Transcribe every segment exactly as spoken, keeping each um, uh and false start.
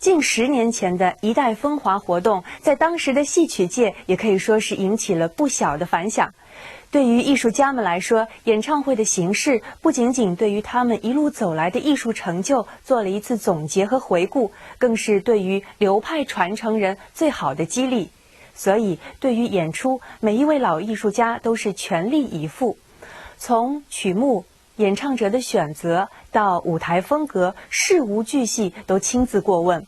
近十年前的一代风华活动，在当时的戏曲界也可以说是引起了不小的反响。对于艺术家们来说，演唱会的形式不仅仅对于他们一路走来的艺术成就做了一次总结和回顾，更是对于流派传承人最好的激励。所以，对于演出，每一位老艺术家都是全力以赴，从曲目、演唱者的选择到舞台风格，事无巨细都亲自过问。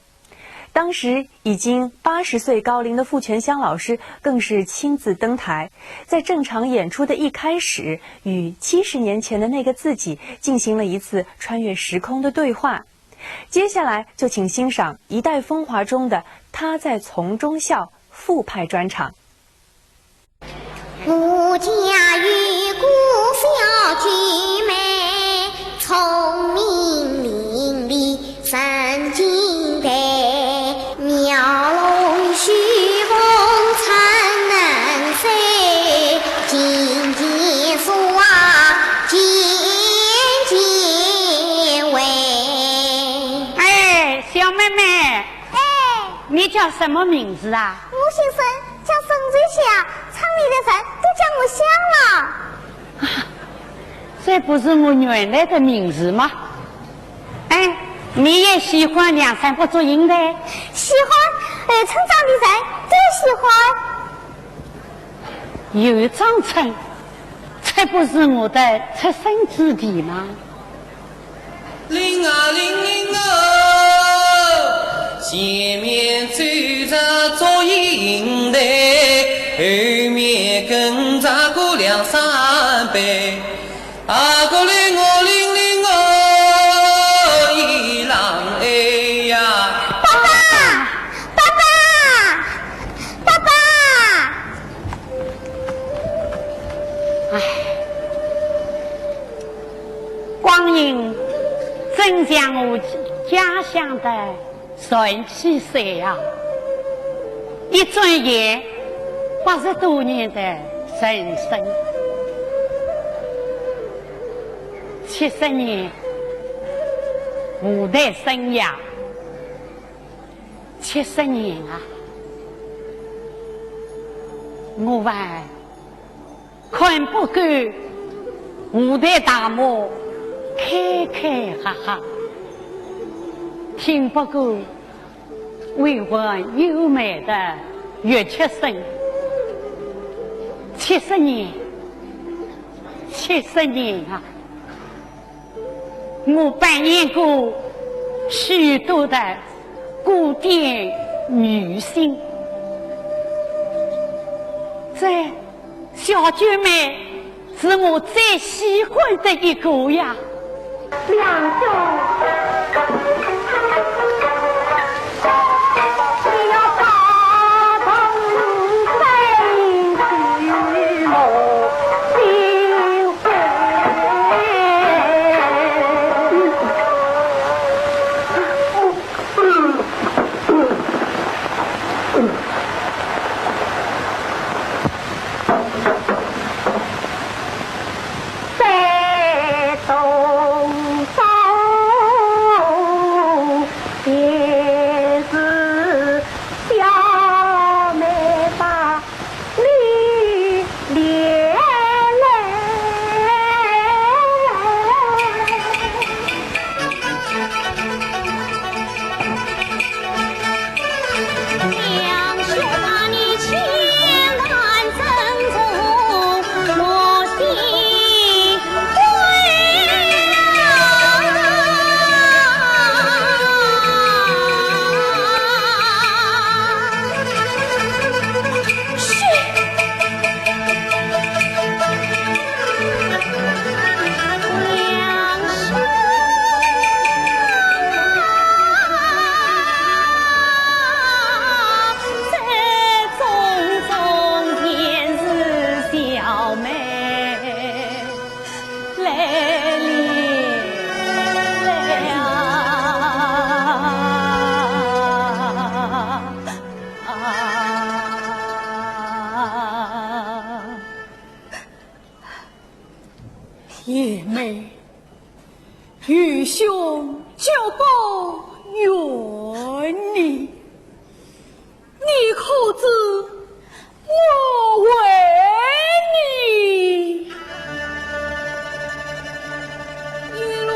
当时已经八十岁高龄的傅泉香老师更是亲自登台，在正常演出的一开始，与七十年前的那个自己进行了一次穿越时空的对话。接下来就请欣赏《一代风华》中的《她在丛中笑》复派专场。 我家有个小姐妹，聪明伶俐神经台，描龙绣凤参能手，琴棋书画件件会。哎，小妹妹，哎，你叫什么名字啊？我姓沈，叫沈瑞雪啊。 村里的人都叫我香了。这不是我原来的名字吗？哎，你也喜欢梁山伯祝英台？喜欢，呃，村庄的人都喜欢。有张村，这不是我的出生之地吗？ 铃啊铃铃哦，前面走着祝英台，后面跟着个梁山伯。啊个铃哦铃铃哦，一郎哎呀！爸爸，爸爸，爸爸！唉。 光阴真像我家乡的传奇山啊，一转眼八十多年的人生。七十年舞台生涯，七十年啊，我还 看不够舞台大幕开开合合，听不够委婉优美的乐曲声。七十年，七十年啊！ 我扮演过许多的古典女性，这小九妹是我最喜欢的一个呀。两个。 贤妹，愚兄举报怨你，你可知我为你一路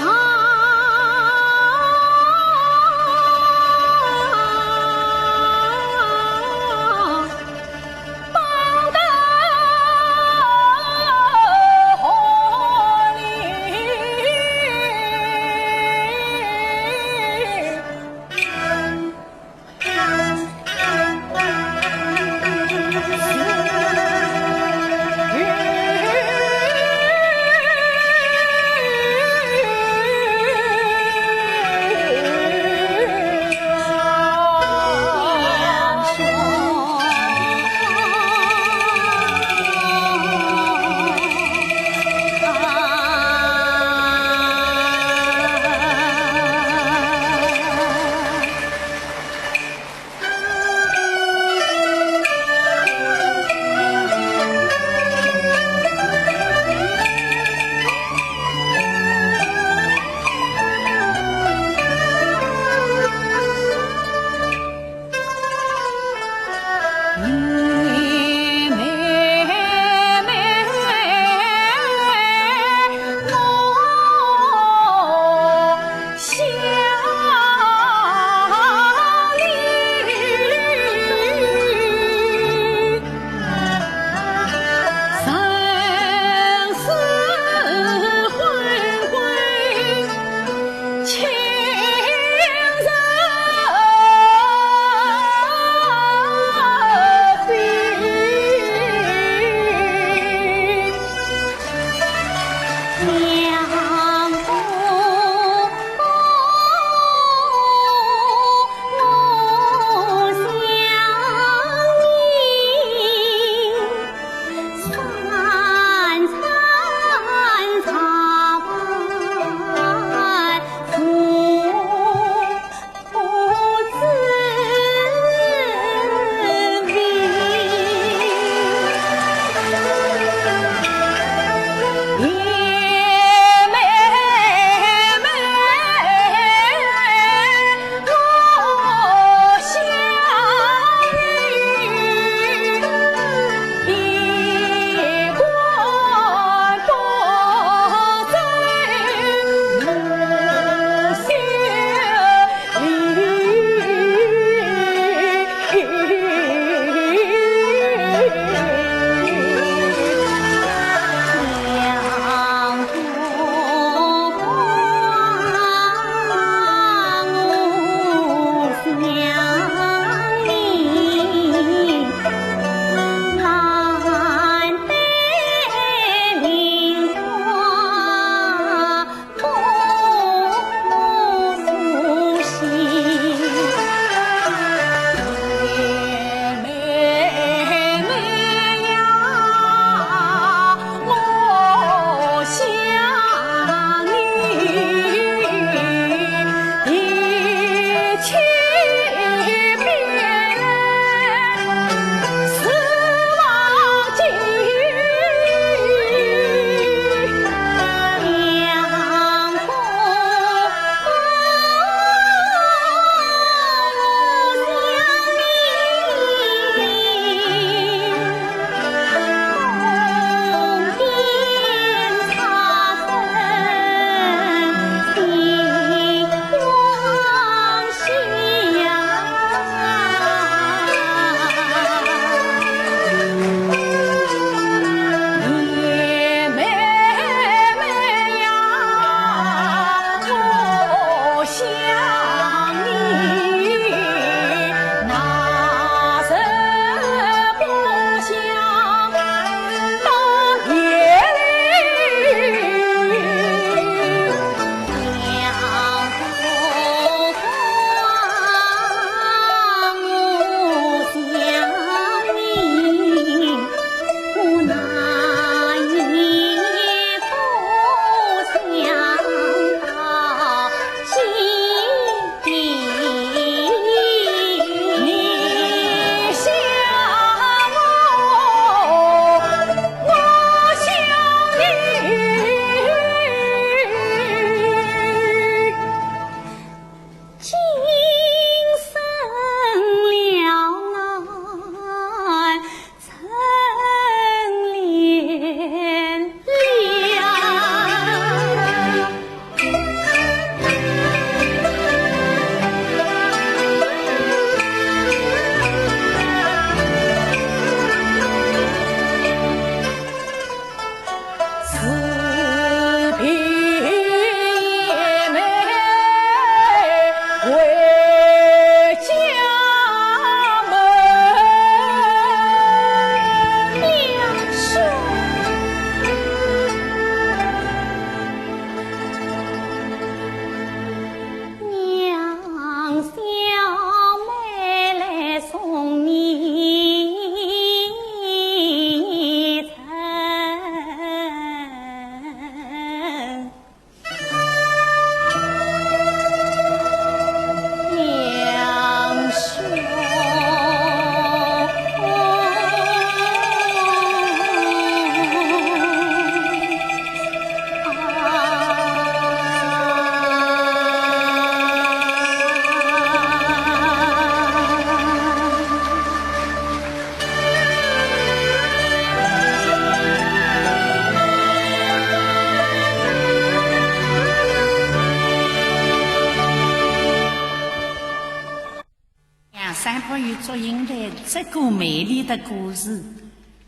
关于祝英台这个美丽的故事，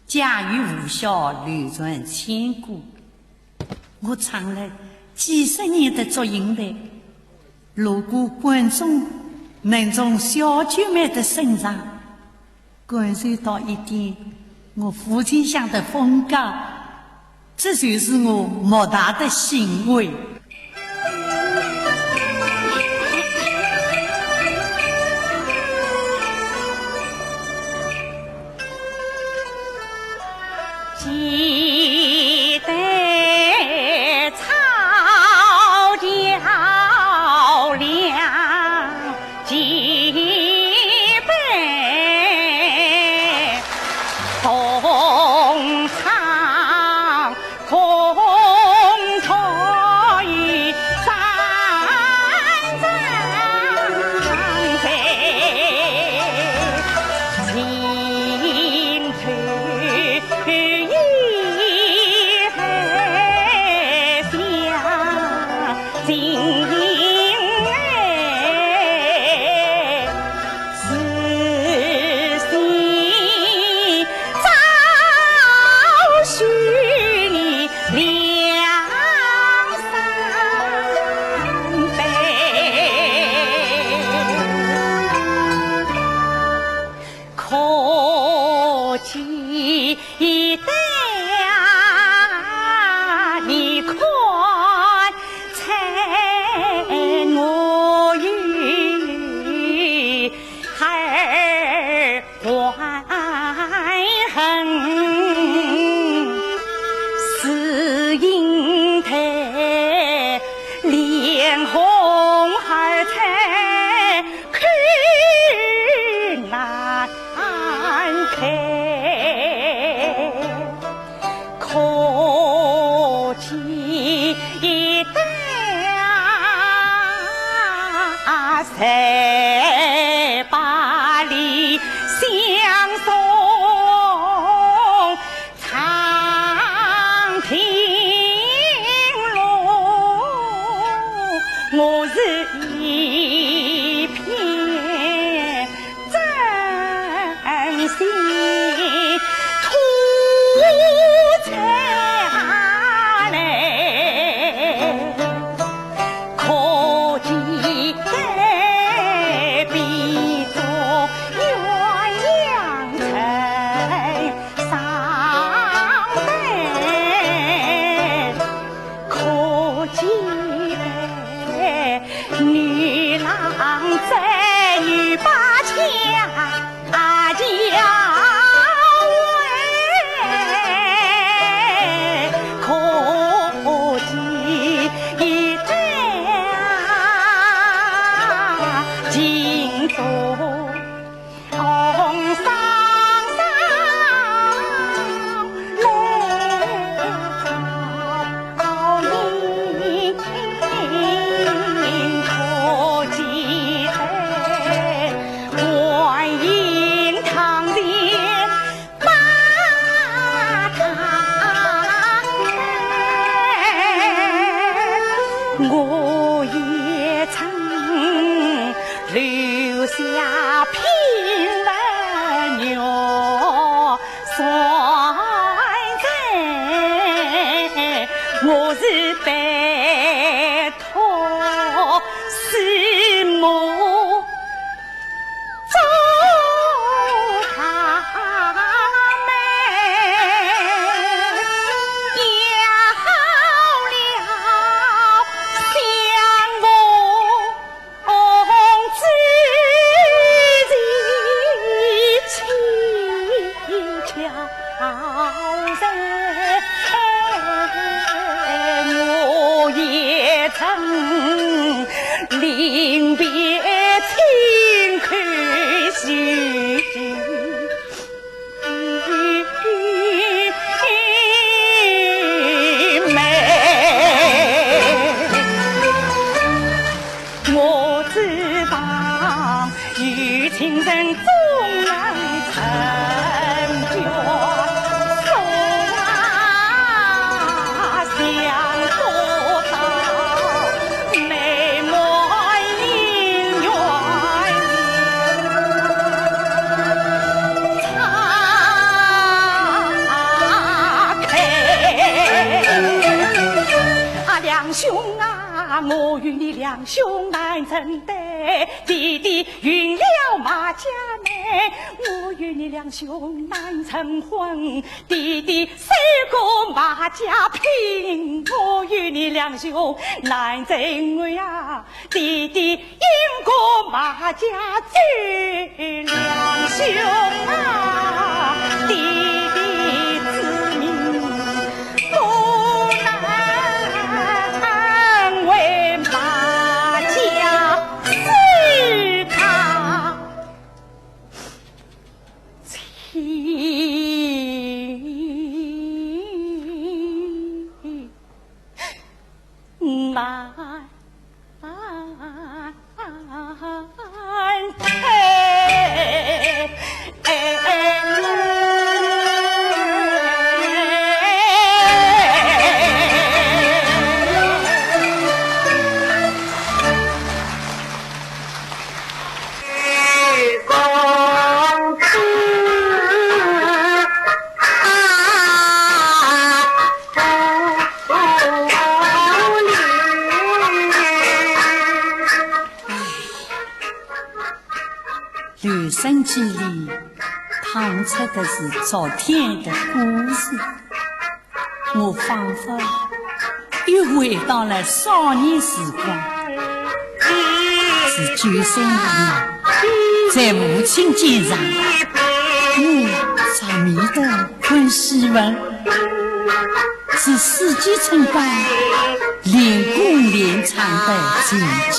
家喻户晓，流传千古。我唱了几十年的祝英台，如果观众能从小九妹的身上 感受到一点我父亲乡的风格，这就是我莫大的欣慰。记得草桥梁 几杯同唱，共吹山珍菜，情投意合，相敬哎。 是心照许你两三杯。 可记得呀，你看在我与孩儿还恨，是因他脸红耳赤 口难开，可记得啊，谁把你相送 长亭路，我是一片真心吐在来。 可记得比作鸳鸯枕上等，可记得女郎织女把钗啊，交尾，可记得情重上上来。 可记得观音堂前把她埋，我也曾留下品文玉 山珍，我是拜托师母做他们也好了，想我 红纸的乞巧人，我也曾临别亲口许。 妹，我知道有情人总能成眷属啊，想不到妹妹姻缘。我与你两兄难成对，弟弟运了马家媒。我与你两兄难成婚，弟弟受过马家聘。我与你两兄难成婚呀，弟弟因过马家罪。两兄啊，弟弟之命 不难为马家受他情。留声机里唱出的是昨天的故事，我仿佛又回到了少年时光。是九岁那年，在父亲肩上，我着迷的看戏文。 是四季春光，连歌连唱的情景，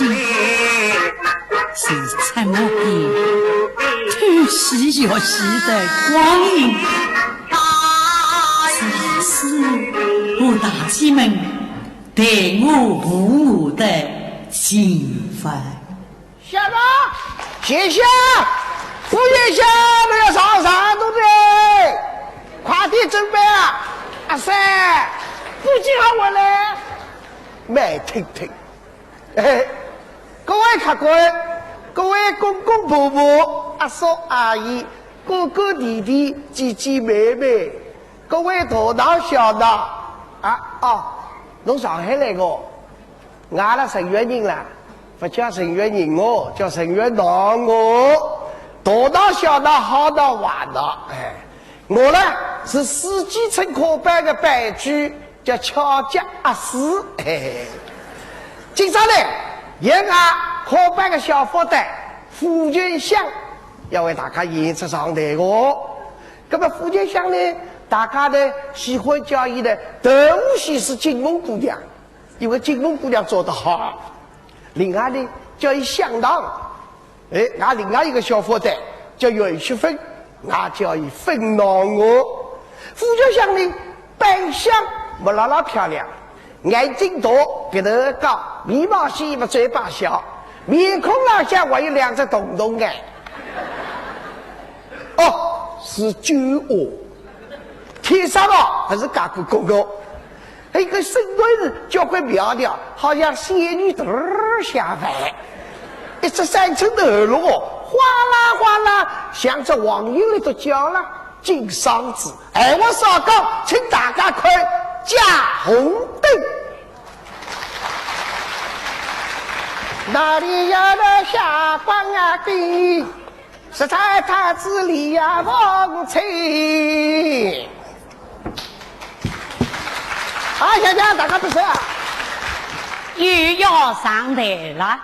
是沉默边偷戏学戏的光阴，是老师和大姐们待我和我的情分。 小张，谢谢，我也想我要上上东北，快点准备啊！阿三，不急好我嘞，慢听听。嘿嘿，各位客官，各位公公婆婆、阿叔阿姨、哥哥弟弟、姐姐妹妹，各位大大小大，啊，哦，侬上海来个？ 阿拉嵊县人啦，勿叫嵊县人哦，叫嵊县人哦。大大小大，好大坏大，哎，我呢是四季春科班的班主，叫巧脚阿四，嘿嘿。今朝呢，有俺科班的小伙伴付全香要为大家演出上台哦。那么付全香呢，大家呢喜欢叫伊呢，豆腐西施金凤姑娘。 因为金凤姑娘做得好。另外呢，叫伊香糖。哎，俺另外一个小伙伴叫袁雪芬，俺叫伊芬糖哦。付全香呢，扮相勿辣辣漂亮，眼睛大，鼻头高，眉毛细，嘴巴小，面孔浪向还有两只洞洞眼。哦，是酒窝。天生哦，还是介个个个。 哎，搿身段是交关苗条，好像仙女头儿下凡。一只三寸的喉咙哦，哗啦哗啦，像只黄牛来都叫了，金嗓子。闲话少讲，请大家看《架红灯》。哪里有的霞光啊的， 实在太子里呀，王妃。啊，谢谢大家不是啊。又要上台了。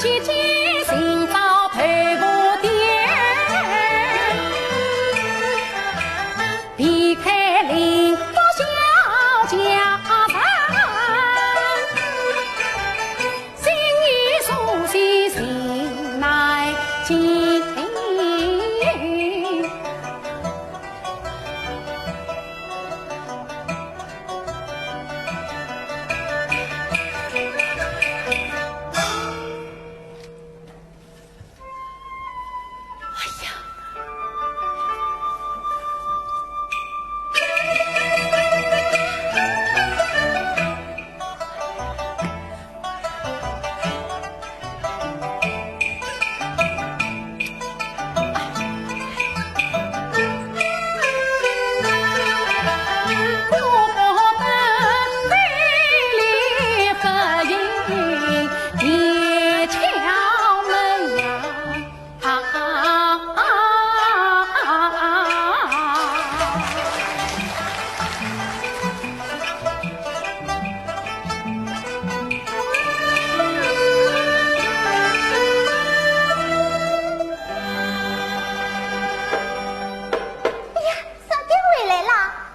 姐姐寻找豆腐店，避开林家小姐人，心意所系心难尽。 哎呀！哎呀，三爹回来啦！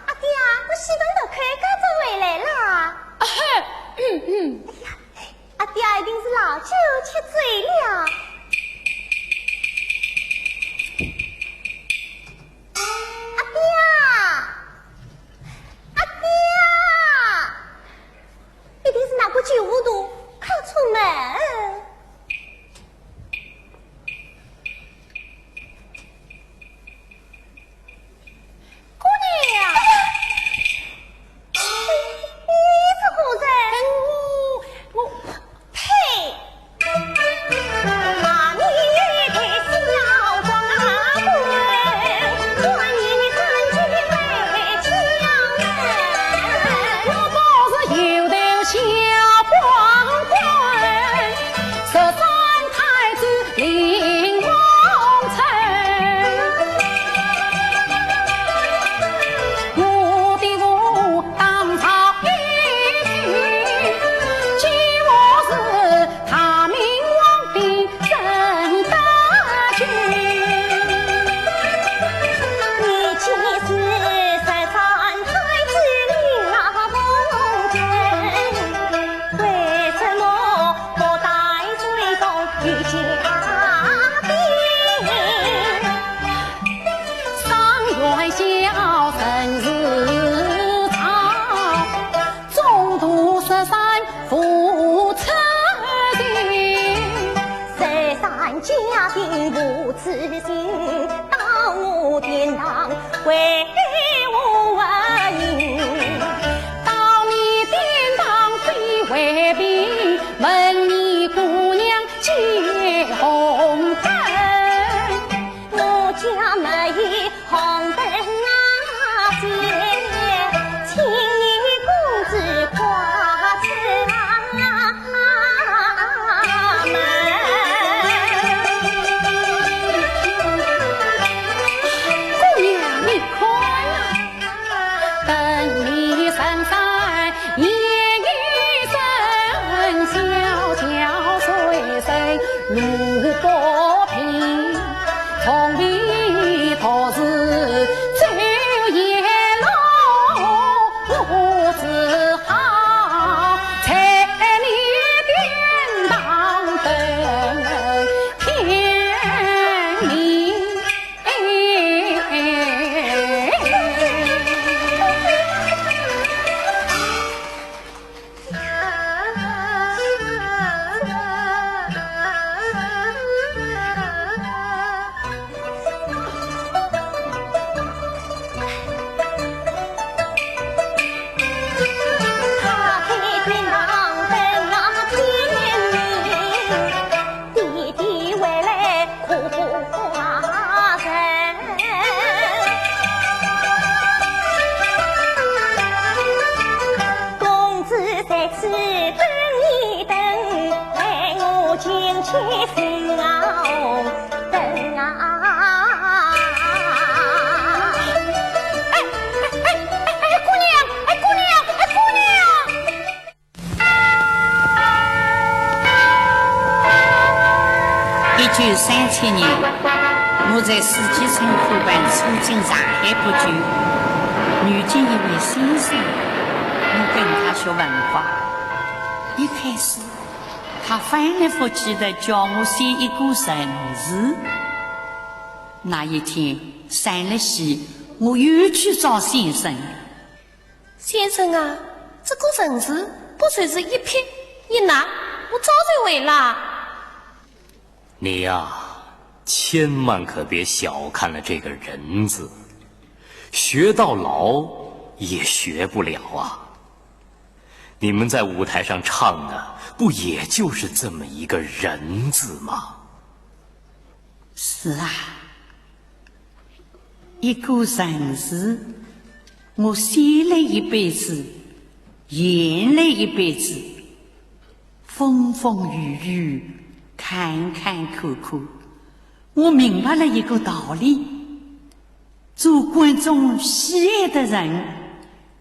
阿爹啊，我西门头开家走回来啦！哎呀，阿爹一定是老酒吃醉了。阿爹啊，阿爹啊，一定是哪个酒壶肚敲错门。 姑娘，你是何人？我，我，呸！姑娘，你看啊。一九三七年，我在四季春开办初进上海不久，遇见一位先生，我跟他学文化。一开始，他翻来覆去的叫我写一个人字。那一天，散了戏，我又去找先生。先生啊，这个人字不就是一撇一捺，我早就会啦。 你呀，千万可别小看了这个人字，学到老也学不了啊。你们在舞台上唱的，不也就是这么一个人字吗？是啊，一个人字，我写了一辈子，演了一辈子，风风雨雨，坎坎坷坷，我明白了一个道理：做观众喜爱的人，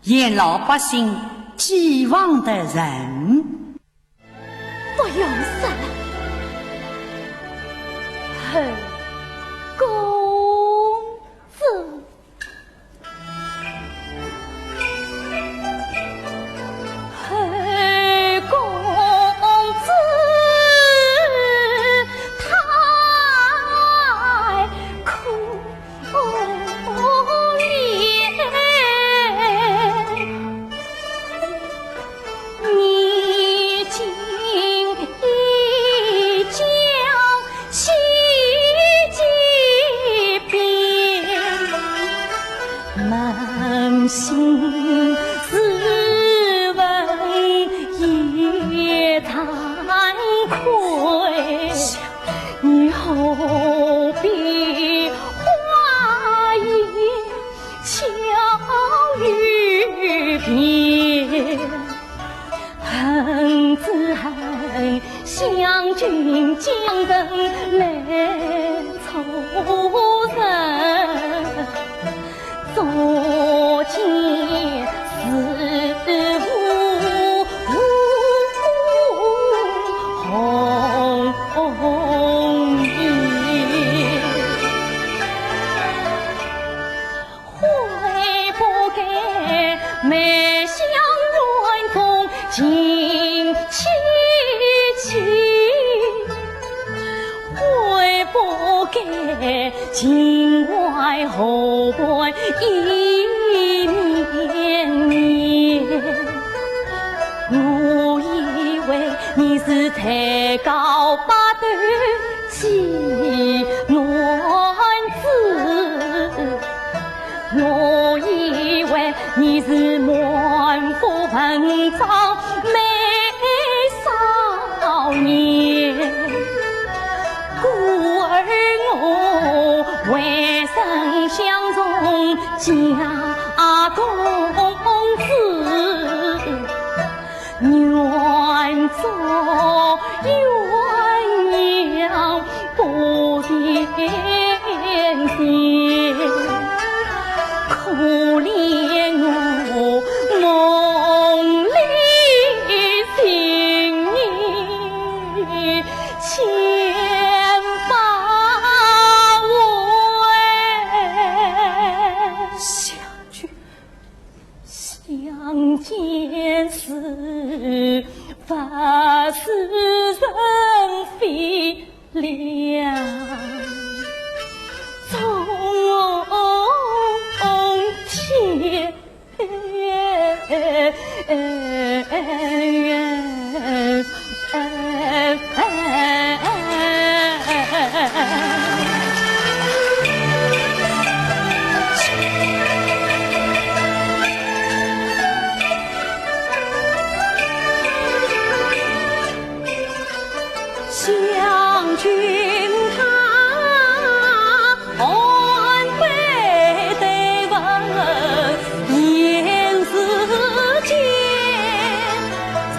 演老百姓寄望的人。不用说了，后宫 子。后宫子，太可怜。 你今已将心结冰，扪心自问也惭愧。你何必话言 巧语别，恨只恨想君将人来错认，昨夜是无红颜。 悔不该，梅香园中尽凄凄。悔不该，秦淮河畔一绵绵。我以为你是才高八斗， 奇男子，我以为你是满腹文章美少年，故而我未曾相中家公子。 愿做鸳鸯不相见，可怜我梦里情意千百回。想君 相见时，不似人非两种天。 想君他 寒微对问言时间，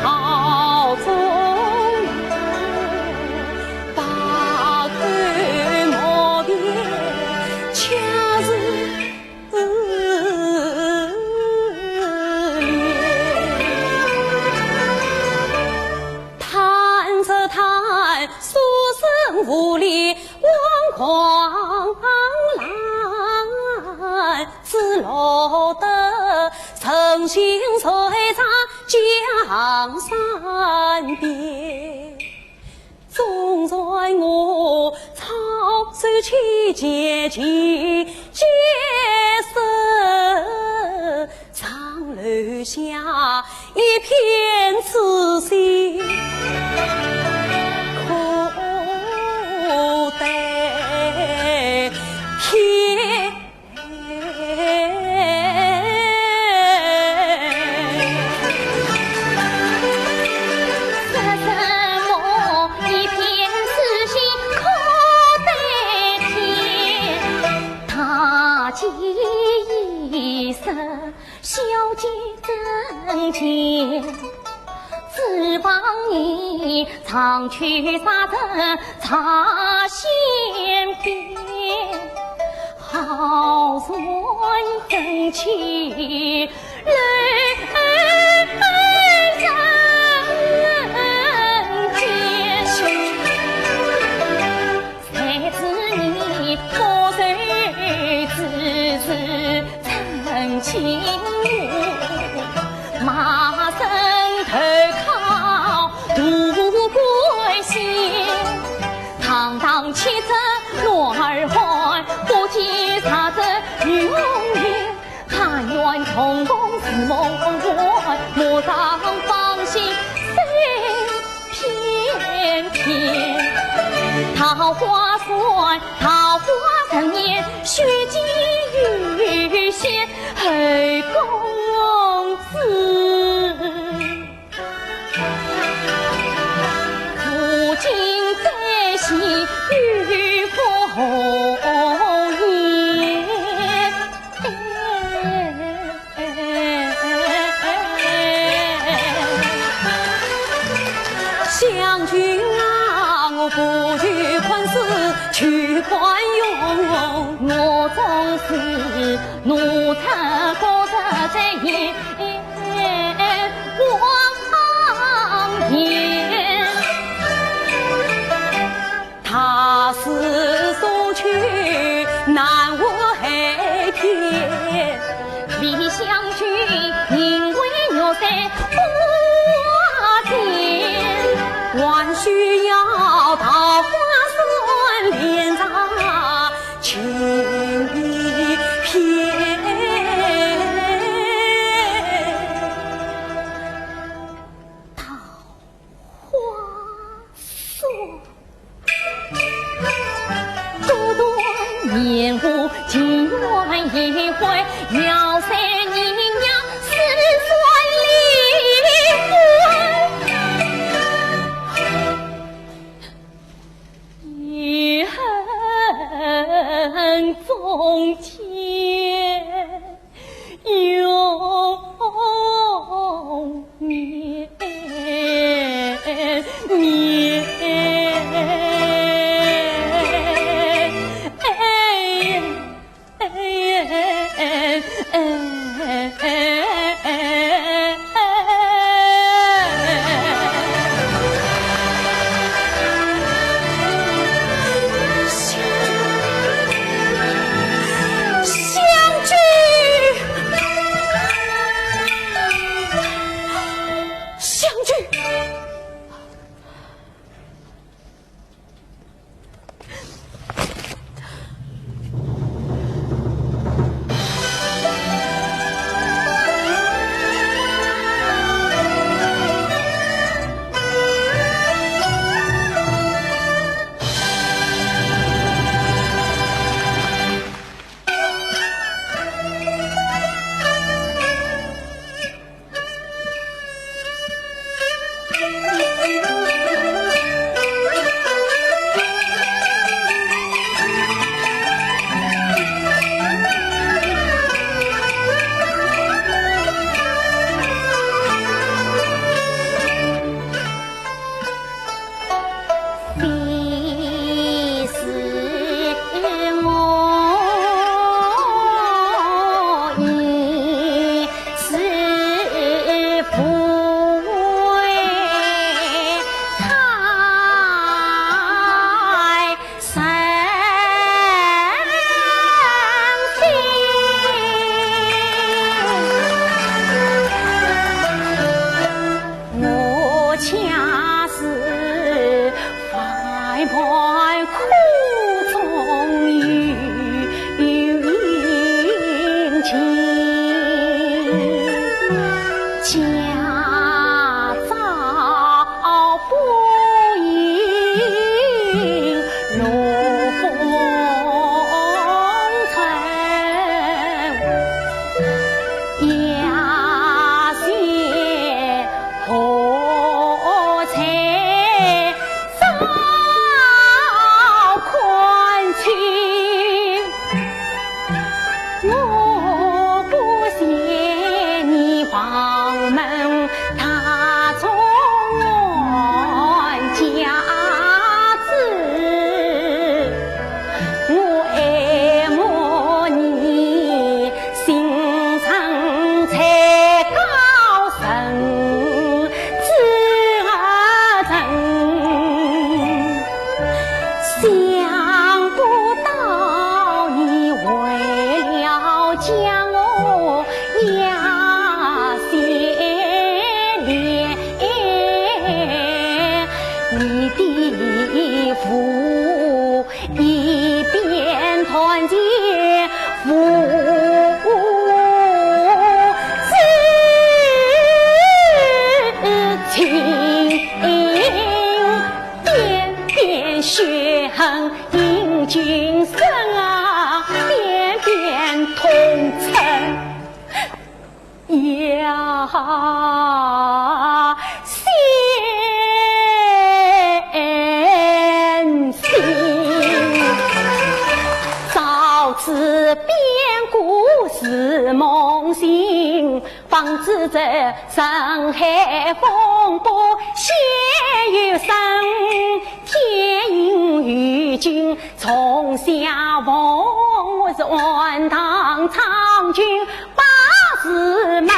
朝中大口莫辩，恰似 谈则谈，说则无力望狂澜，只落得人心碎在江山边。纵然我操碎千千结社， 尚留下一片痴心，可待天。说什么一片痴心可待天？大计已失， 小计怎解？指望你长驱杀阵插线边，好船登起人间。谁知你不受之事， 曾经我马身投靠杜贵县，堂堂七尺男儿汉，不计杀之于红颜。但愿重逢似梦幻，陌上芳心 片片。桃花扇，桃花盛宴，须寄与仙后公子。如今对戏又不言。 香君啊，我不求宽恕，求宽容。我总是怒斥过失在先，我方言。 他是苏州南海天，李香君，因为玉山花间，还需要桃花扇连插情一片。桃花扇。 斩断年华情缘一回，要谁人娘死算离婚。遗恨中间。 永绵绵。香，香君，香君。你的父一边团结父子情，边边血恨引君身啊，边边痛恨。 呀，先生。早知变故是梦醒，方知这人海风波险有生。天应与君 从下望，我是暗堂参军把事问。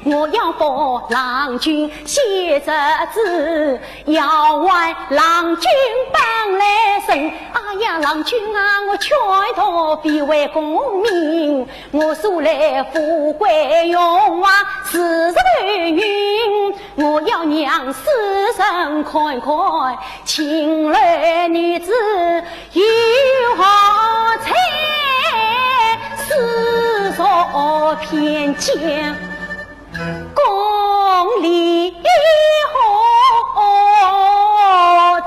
我要拨郎君写折子，要还郎君本来身。哎呀，郎君啊，我劝读必为功名，我素来富贵荣华事事云。 我要让世人看看，秦楼女子有何才，世俗偏见，功利何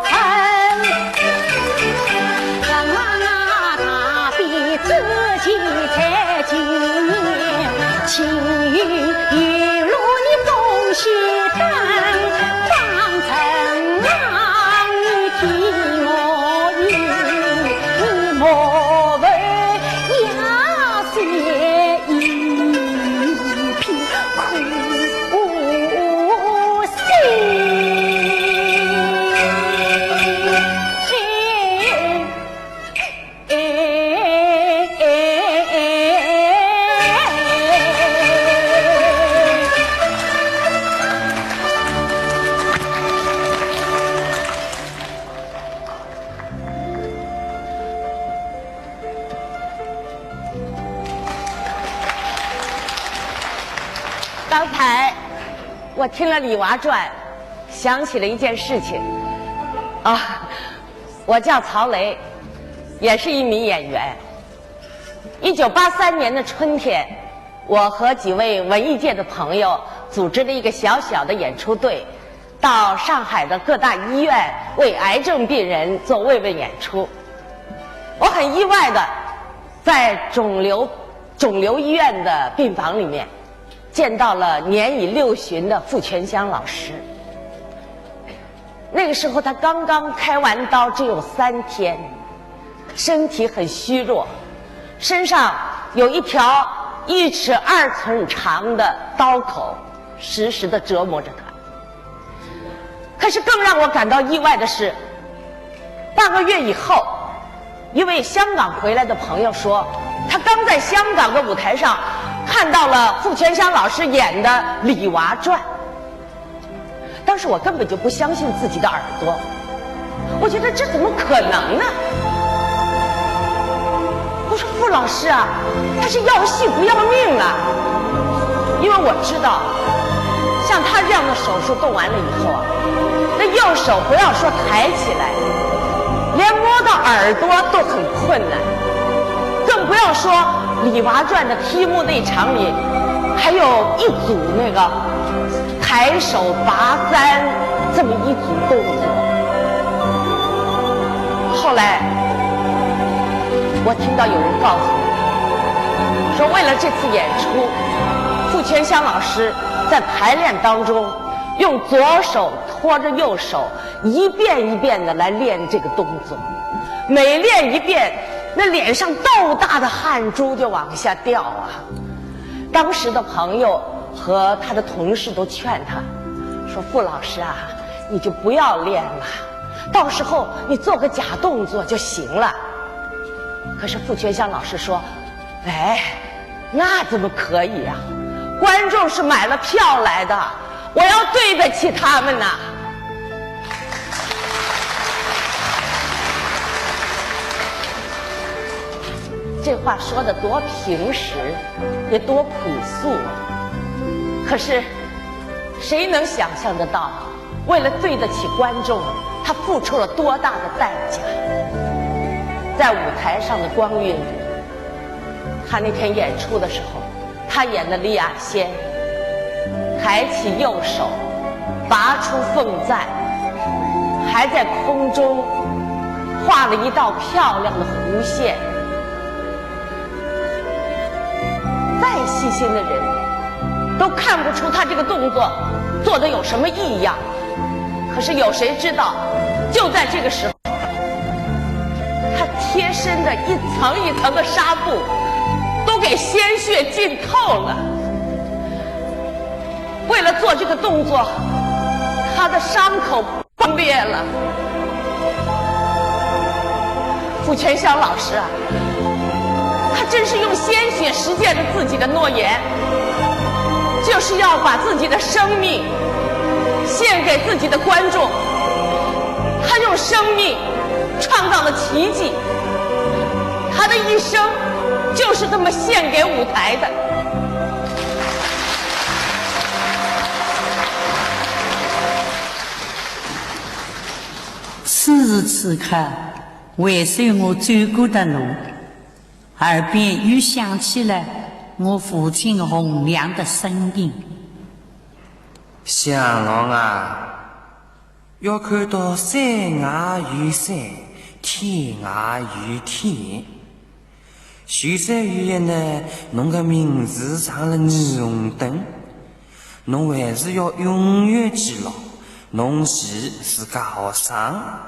存。 自己在今夜，情与雨露你东西担，方寸郎你替我一，你莫问呀，谁一片苦心。 刚才我听了《李娃传》，想起了一件事情。啊，我叫曹雷，也是一名演员。一九八三年的春天，我和几位文艺界的朋友组织了一个小小的演出队，到上海的各大医院为癌症病人做慰问演出。我很意外的，在肿瘤，肿瘤医院的病房里面，见到了年已六旬的傅泉香老师。那个时候她刚刚开完刀，只有三天，身体很虚弱，身上有一条一尺二寸长的刀口，时时地折磨着她。可是更让我感到意外的是，半个月以后，一位香港回来的朋友说，他刚在香港的舞台上看到了傅泉香老师演的《李娃传》。当时我根本就不相信自己的耳朵，我觉得这怎么可能呢？我说：“傅老师啊，他是要戏不要命了。”因为我知道，像他这样的手术动完了以后啊，那右手不要说抬起来，连摸到耳朵都很困难，更不要说《李娃传》的题目那场里，还有一组那个抬手拔簪这么一组动作。后来我听到有人告诉我，说为了这次演出，傅泉香老师在排练当中用左手托着右手，一遍一遍的来练这个动作，每练一遍，那脸上豆大的汗珠就往下掉啊。当时的朋友和他的同事都劝他，说：“傅老师啊，你就不要练了，到时候你做个假动作就行了。”可是傅泉香老师说：“哎，那怎么可以啊？观众是买了票来的，我要对得起他们呐。”这话说的多平实，也多朴素啊。可是，谁能想象得到，为了对得起观众，他付出了多大的代价。在舞台上的光晕里，他那天演出的时候，他演的李亚仙，抬起右手，拔出凤钻，还在空中画了一道漂亮的弧线。再细心的人都看不出他这个动作做得有什么异样。可是有谁知道，就在这个时候，他贴身的一层一层的纱布都给鲜血浸透了。为了做这个动作，他的伤口 崩裂了。傅全骁老师啊，他真是用鲜血实践着自己的诺言，就是要把自己的生命献给自己的观众。他用生命创造了奇迹，他的一生就是这么献给舞台的。 此时此刻，回首我走过的路，耳边又响起了我父亲洪亮的声音。向郎啊，要看到山外有山，天外有天。 就算有一日，侬个名字上了霓虹灯，侬还是要永远记牢，侬是自家学生，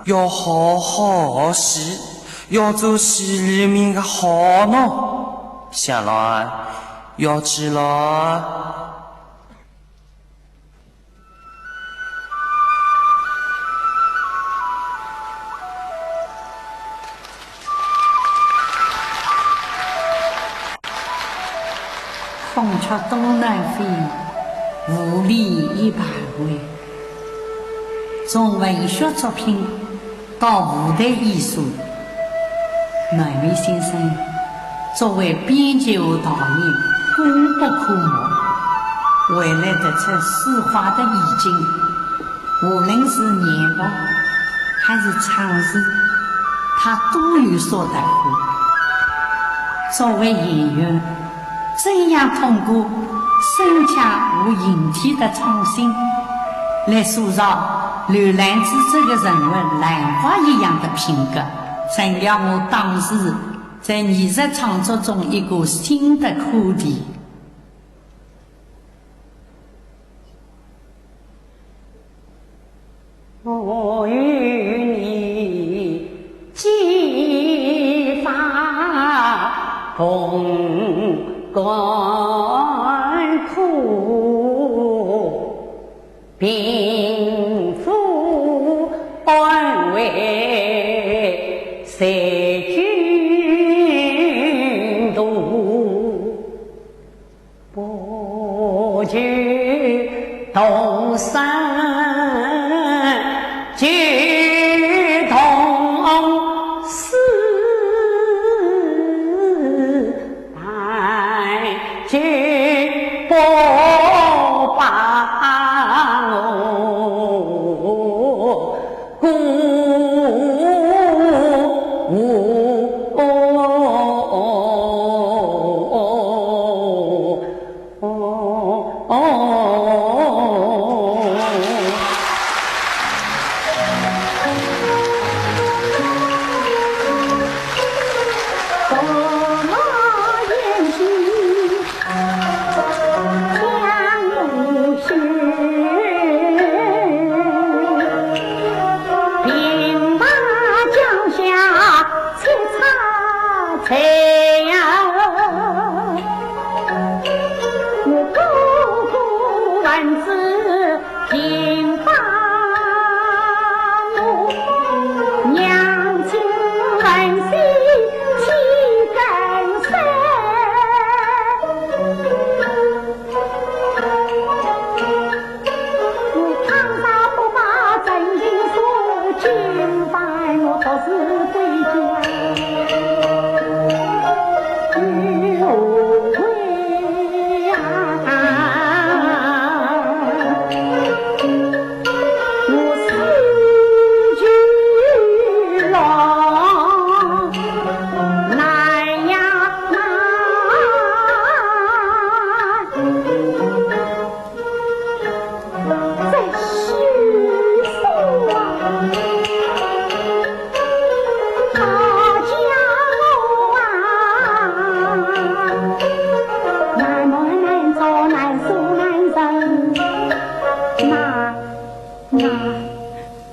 要好好学习，要做戏里面个好喏。向郎啊，要记牢啊。 孔雀东南飞，雾里一盘灰。从文学作品到舞台艺术，南飞先生作为编剧和导演，功不可没。为了突出书画的意境，无论是演播还是唱词，他都有所突破。作为演员， 怎样通过声腔和形体的创新，来塑造刘兰芝这个人物兰花一样的品格，成了我当时在艺术创作中一个新的课题。 我与你结发同甘苦，贫富安危在君度。 不求同生，求同死，但求不把我 孤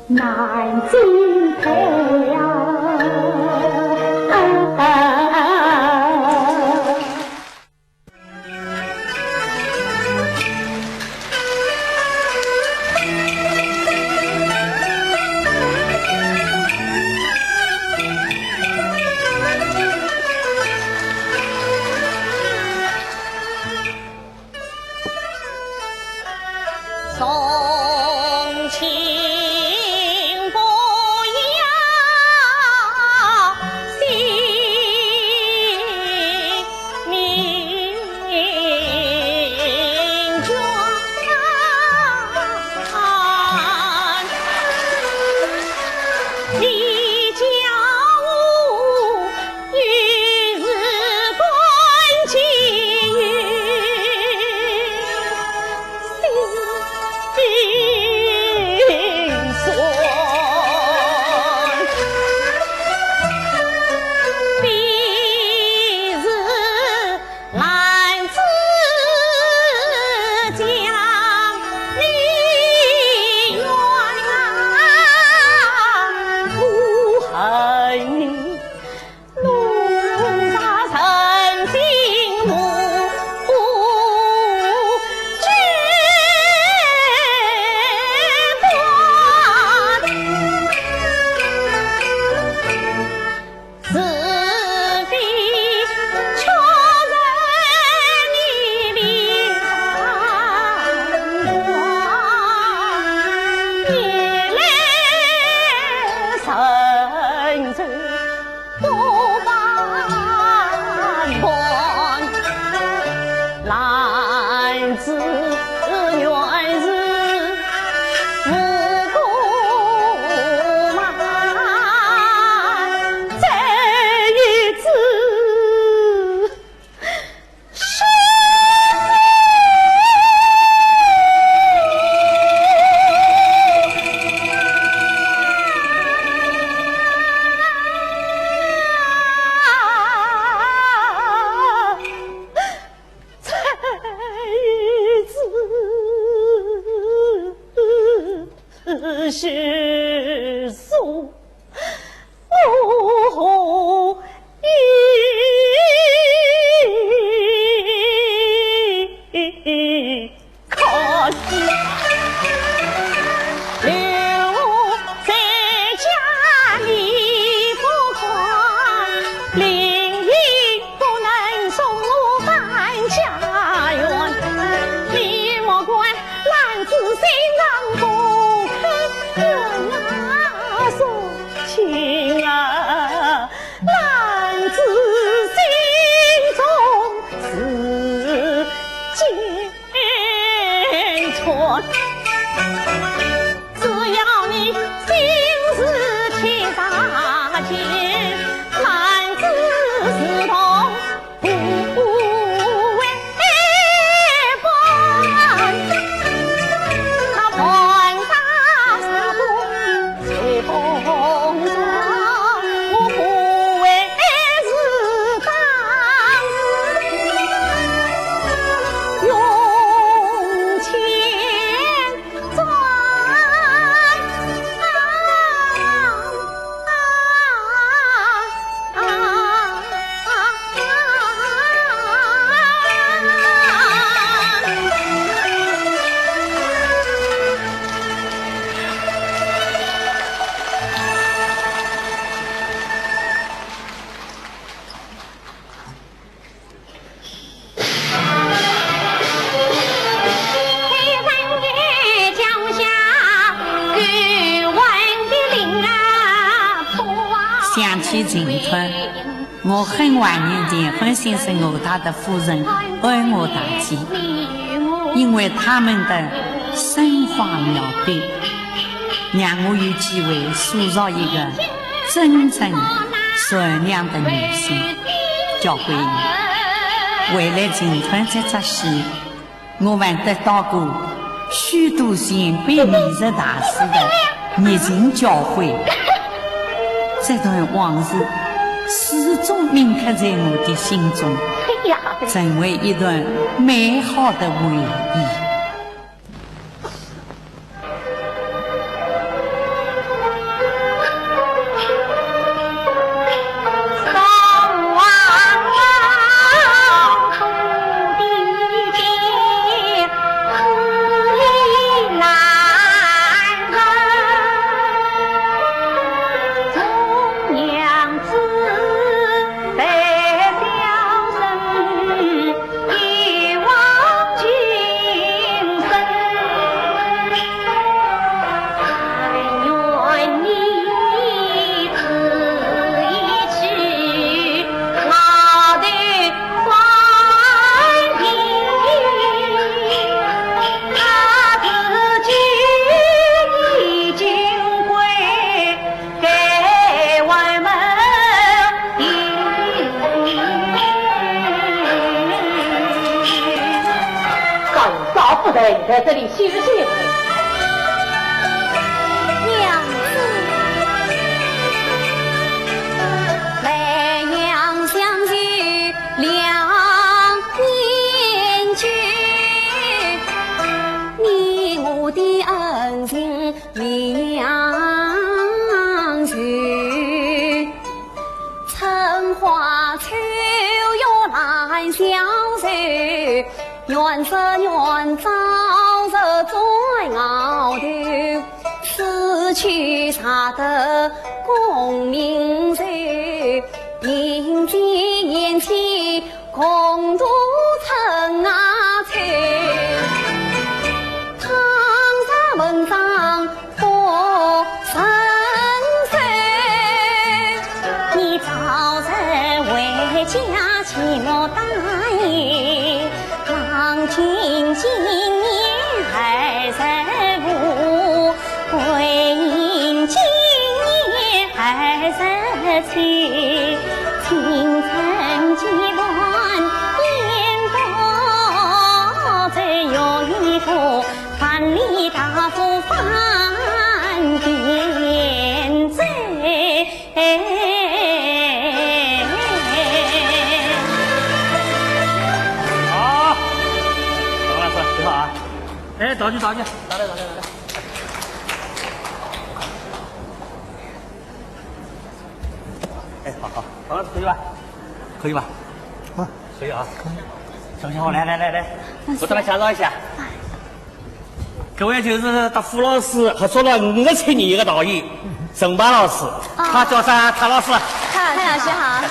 南京来呀，啊啊啊啊。想起秦川，我很怀念田欢先生和他的夫人安华大姐，因为他们的生花妙笔，让我有机会塑造一个真正善良的女性。交关年，为了秦川这出戏， 我还得到过许多前辈艺术大师的热情交会。这段往事始终铭刻在我的心中，成为一段美好的回忆。在这里休息一会。娘子。莱阳乡有两年久，你我的恩情两全。 春花秋月难相随，愿只愿朝夕转遨头。此去才得功名就，并肩前去 共度春夏秋。倘若文章不成就，你早日回家去落单也。郎君今年二十五， 桂英今年二十七，青春几番烟波醉，有一个万里大夫范田醉。好，王老师，你好啊。哎，道具，道具，拿来，拿来，拿来。 哎，好，好，好了，可以吧？可以吧？啊，可以啊。小朋友，来来来来，我再来介绍一下。搿位就是搭傅老师合作了五十七年一个导演，陈派老师，他叫啥？蔡老师。蔡老师好。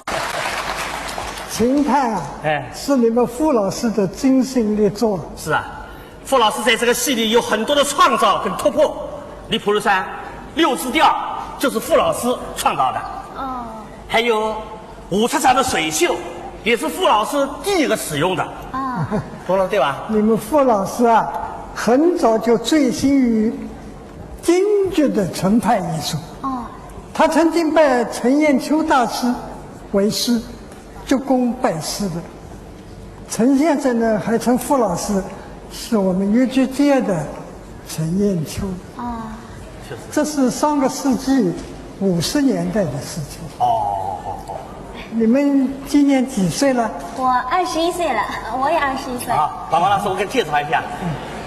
秦派啊，哎，是你们傅老师的精心力作。是啊。 傅老师在这个戏里有很多的创造跟突破。你比如说，六字调就是傅老师创造的。哦。还有吴处长的水袖，也是傅老师第一个使用的。啊。懂了对吧？你们傅老师啊，很早就醉心于京剧的程派艺术。哦。他曾经拜程砚秋大师为师， 鞠躬拜师的。程先生呢，还称傅老师是我们越剧界的程砚秋。哦。这是上个世纪五十年代的事情。哦，哦，哦。你们今年几岁了？我二十一岁了，我也二十一岁。啊，宝宝老师，我给介绍一下，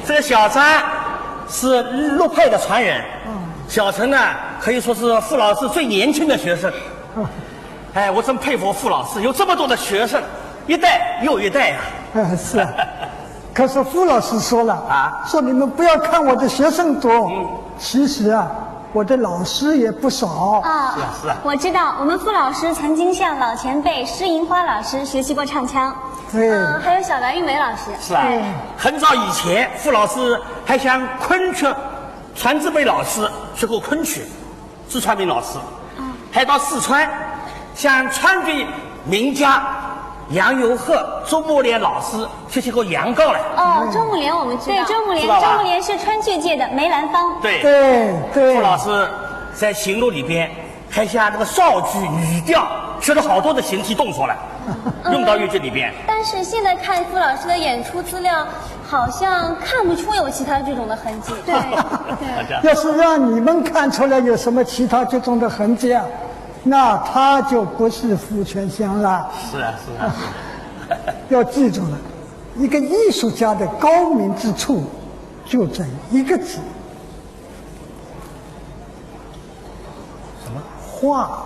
这个小张是陆派的传人，嗯。小程呢，可以说是傅老师最年轻的学生。嗯。 哎，我真佩服傅老师，有这么多的学生，一代又一代呀。哎，是啊。可是傅老师说了，啊？说你们不要看我的学生多，嗯。其实啊，我的老师也不少。啊，是啊，是啊。我知道，我们傅老师曾经向老前辈施银花老师学习过唱腔。对。嗯，还有小白玉梅老师。是啊。对。很早以前，傅老师还向昆曲传字辈老师学过昆曲。 朱传明老师，嗯。还到四川，向川剧名家杨元鹤、周慕莲老师学习过杨告嘞。哦，周慕莲我们知道。对，周慕莲，知道吧？周慕莲是川剧界的梅兰芳。对。对，对。傅老师在《行路》里边还向那个绍剧、女调学了好多的形体动作了，嗯。用到越剧里边。但是现在看傅老师的演出资料， 好像看不出有其他剧种的痕迹。对，对。要是让你们看出来有什么其他剧种的痕迹啊，那他就不是傅全香了。是啊，是啊，是啊。要记住了，一个艺术家的高明之处就在一个字，什么？画。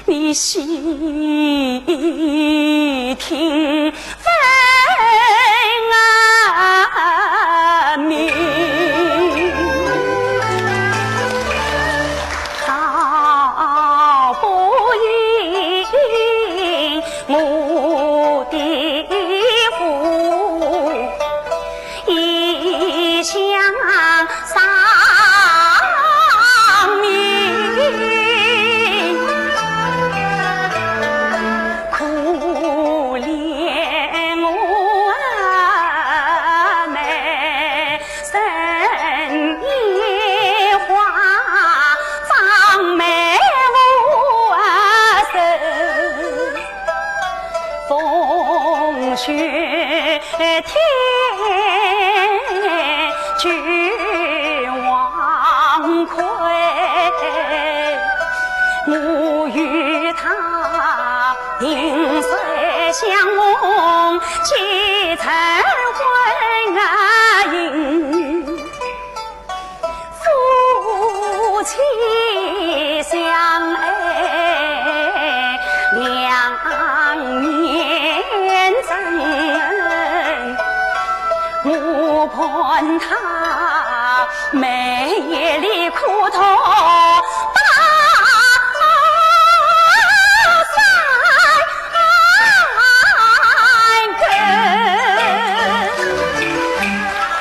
你细听分明。好不应我的父，一向 上面，可怜我妹生眼花，长眉无神。 风雪天去望归，我与他萍水相逢，几成婚姻。 夫妻相爱两年整，我伴他每夜里苦痛把山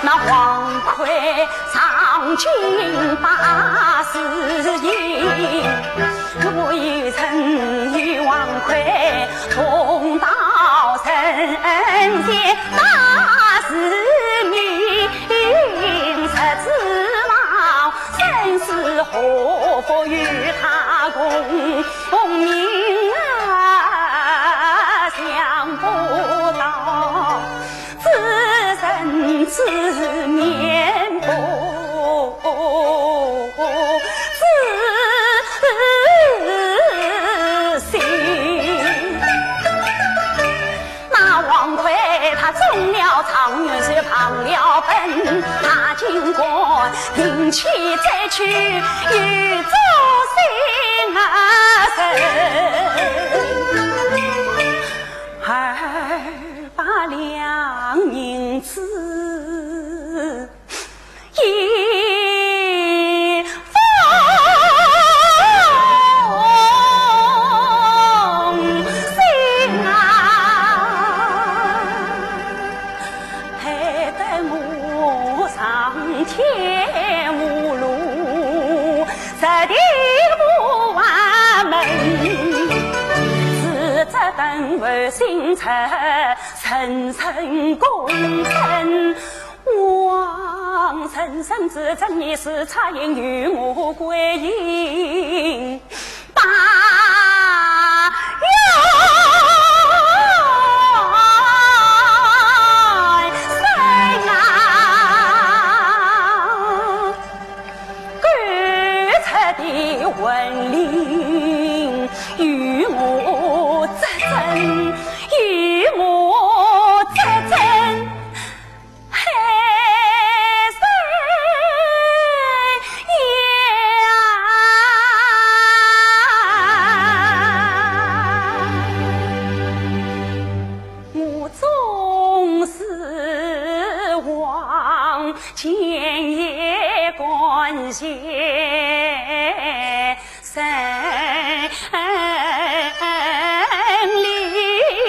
那王魁上京拜师爷，我与陈与王魁同到神前拜师明，十指望生死祸福与他共命啊，想不到 此人之面不知心。那王魁他中了状元是旁了本，他竟敢临期再去又做新啊人。 二百两银子一封信啊，害得我上天无路，十地无门，自责本为心诚。 诚诚恭诚，望圣圣子真你是差人与我归阴。大元神啊， 各处的魂灵与我作证，与我作证，海神呀，我总是望 见也感谢神灵。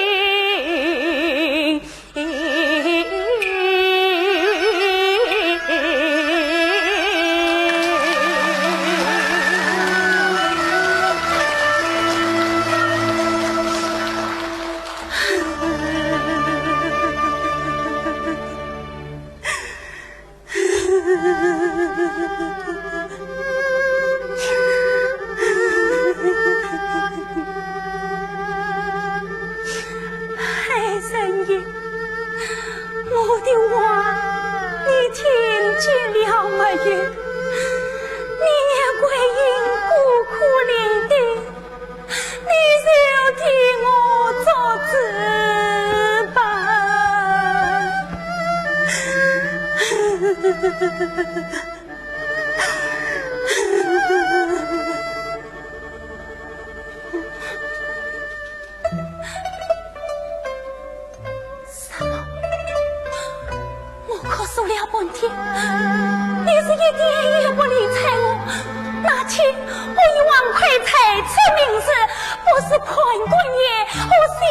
我是判官爷和小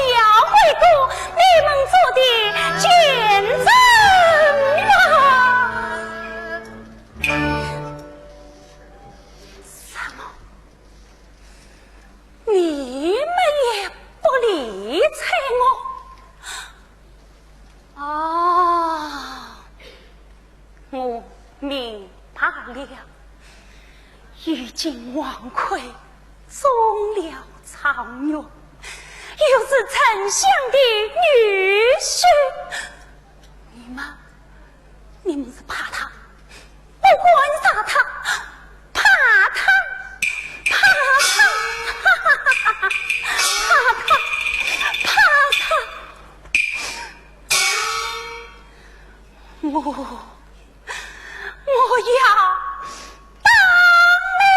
鬼哥，你们做的见证啊！什么？你们也不理睬我？啊，我明白了。 如今王魁中了状元，又是丞相的女婿，你们，你们是怕他，不敢杀他，怕他，怕他，怕他，怕他，怕他。 我，我要打你呀！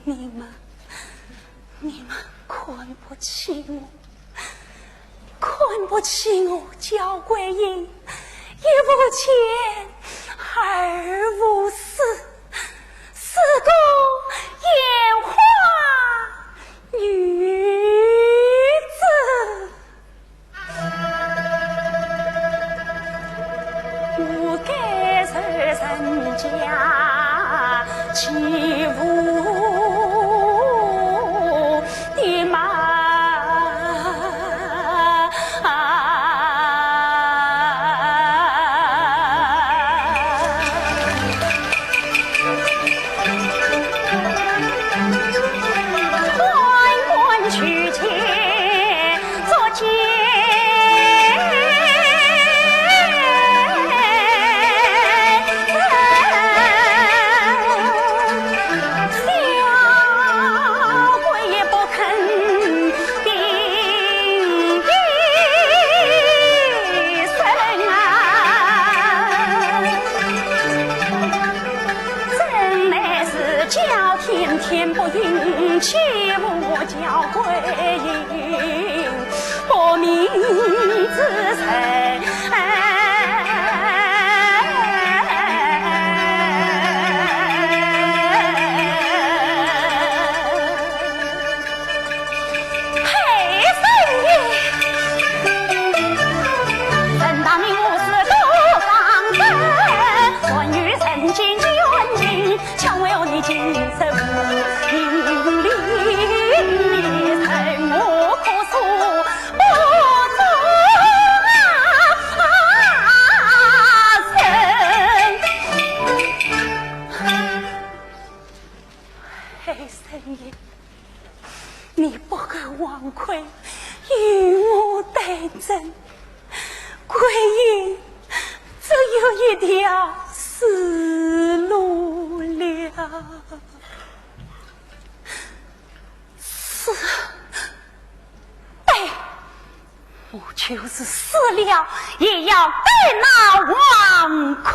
你们，你们看不起我，看不起我焦桂英，一无钱，二无势，是个烟花女子。 我该受人家欺负的吗？ 黑森爷，你不和王魁与我对阵，桂英只有一条死路了。死，对， 我就是死了，也要对那王魁。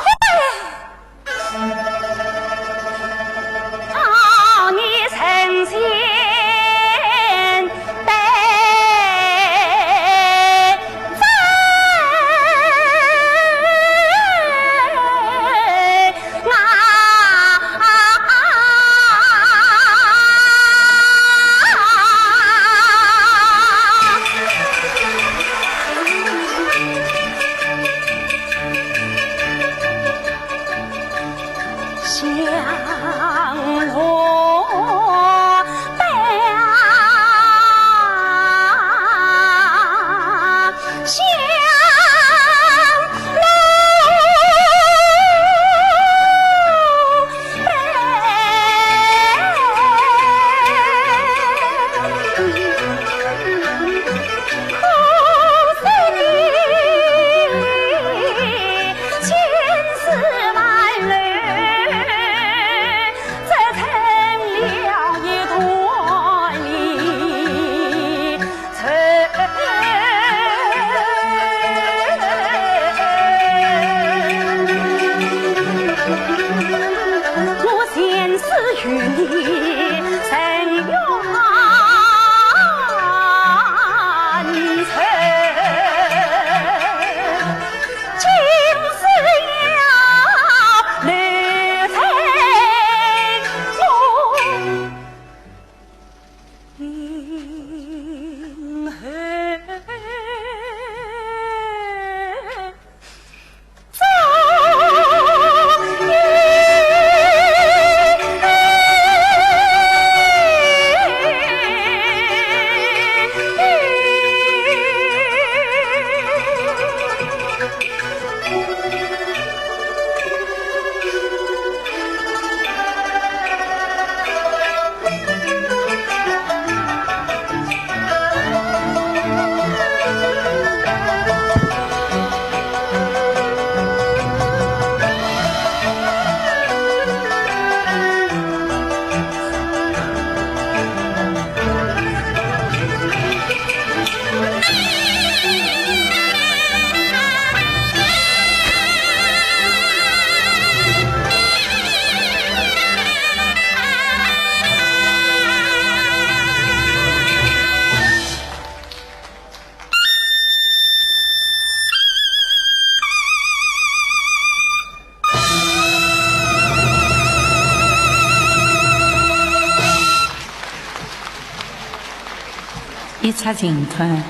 一出评弹，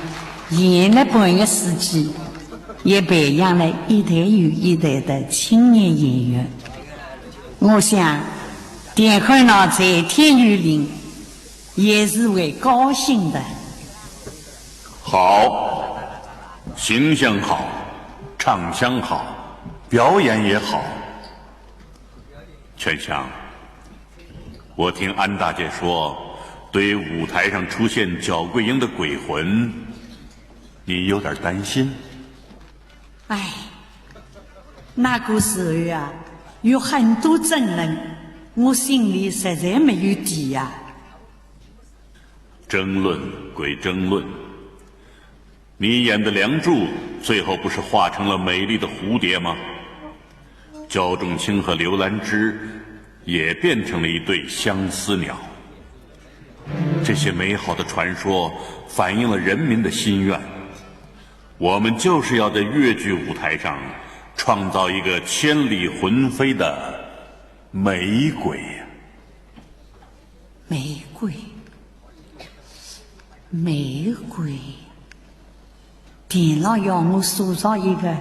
演了半个世纪，也培养了一代又一代的青年演员。我想，田汉老在天佑陵也是会高兴的。好，形象好，唱腔好，表演也好。全香，我听安大姐说，对于舞台上出现筱桂英的鬼魂，你有点担心。哎，那个时候啊，有很多争论，我心里实在没有底呀。争论归争论，你演的梁祝最后不是化成了美丽的蝴蝶吗？焦仲卿和刘兰芝也变成了一对相思鸟。这些美好的传说反映了人民的心愿。我们就是要在越剧舞台上创造一个千里魂飞的梅鬼。梅鬼，梅鬼，田老要我塑造一个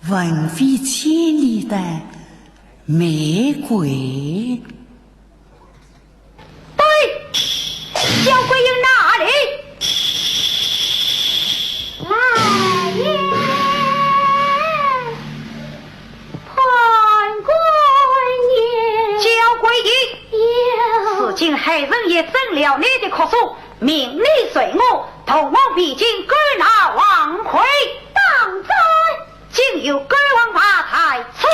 魂飞千里的梅鬼。对，筱桂英哪里？来也，判官爷。筱桂英。有。如今海神爷准了你的哭诉，命你随我同往汴京，赶那王魁。当真？今有狗王牌在此。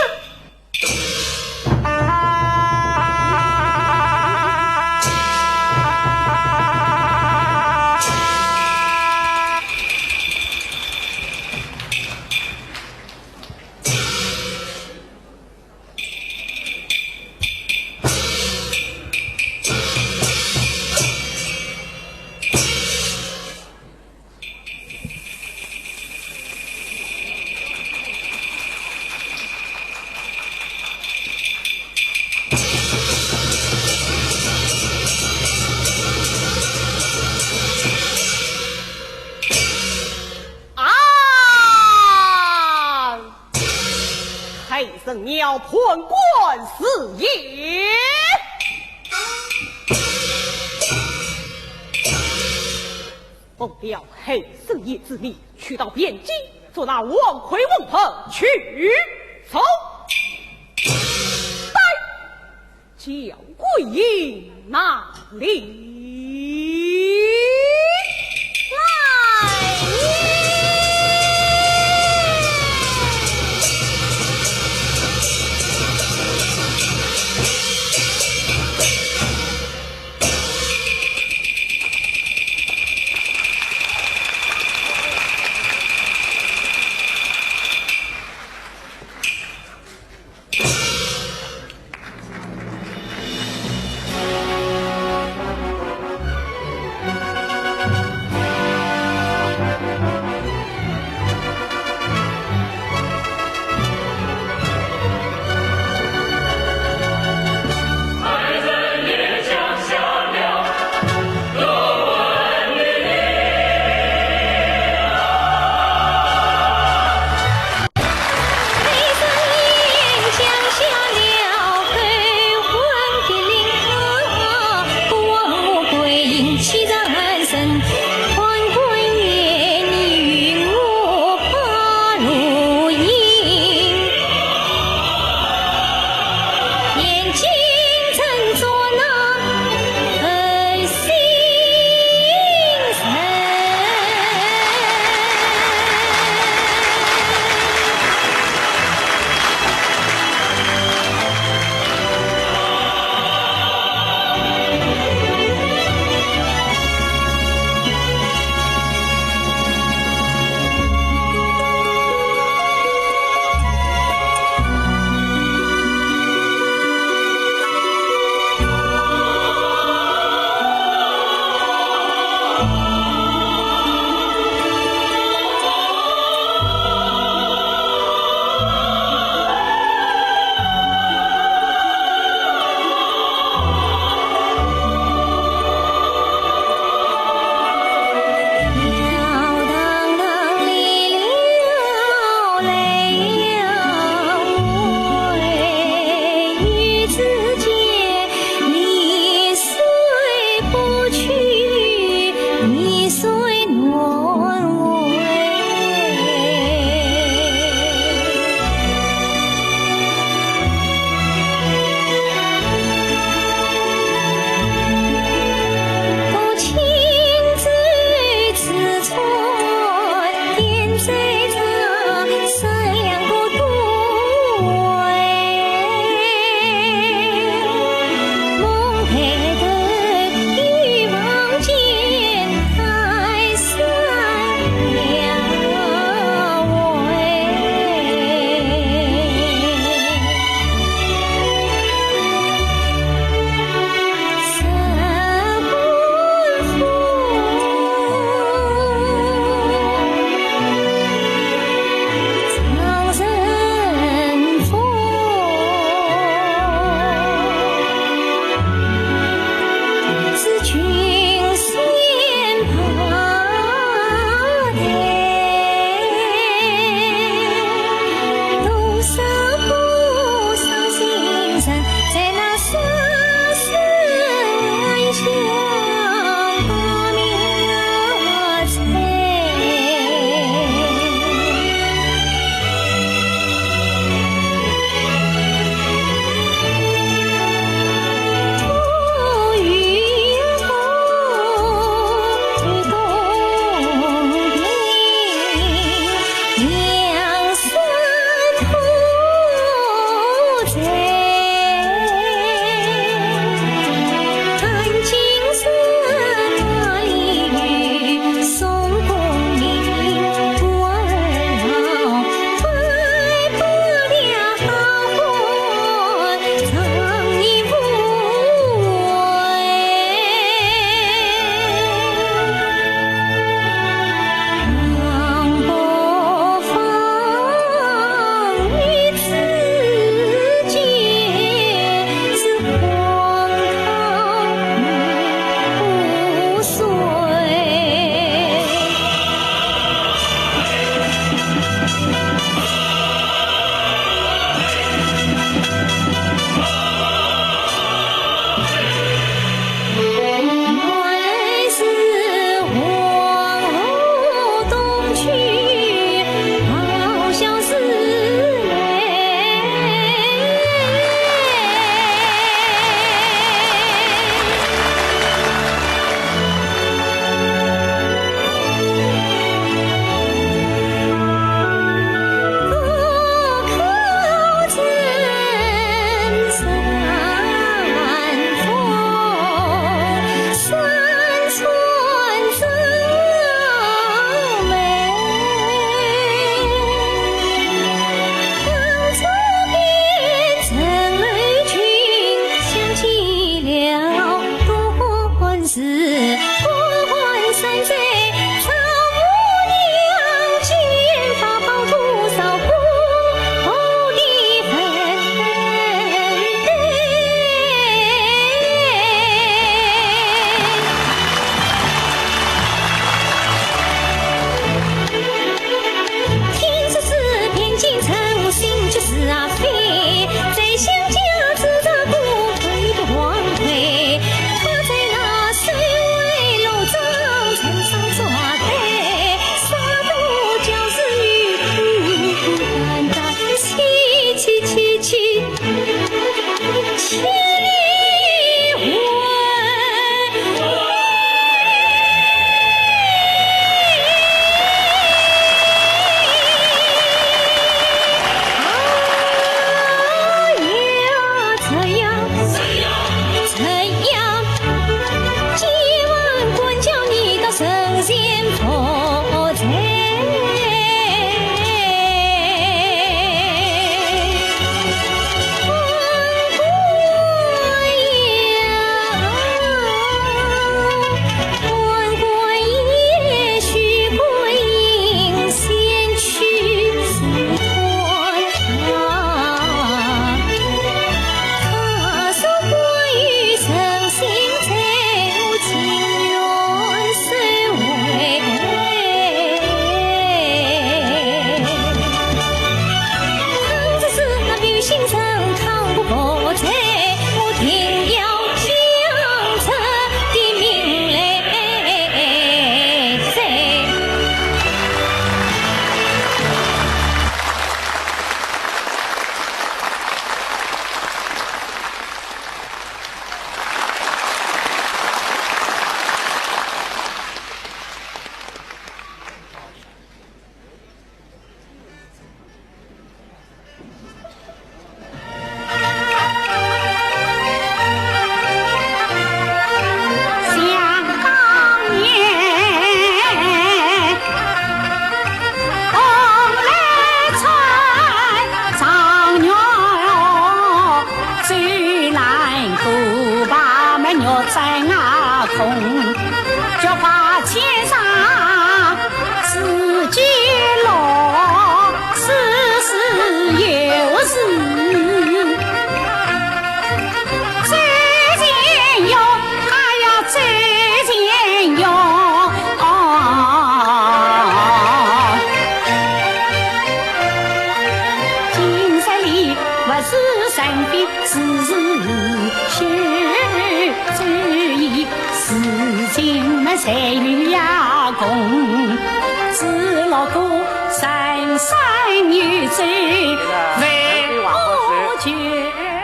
啊！海神庙判官是也。奉了海神爷之命，去到汴京，捉拿王魁王牌去。走。带筱桂英哪里？来也。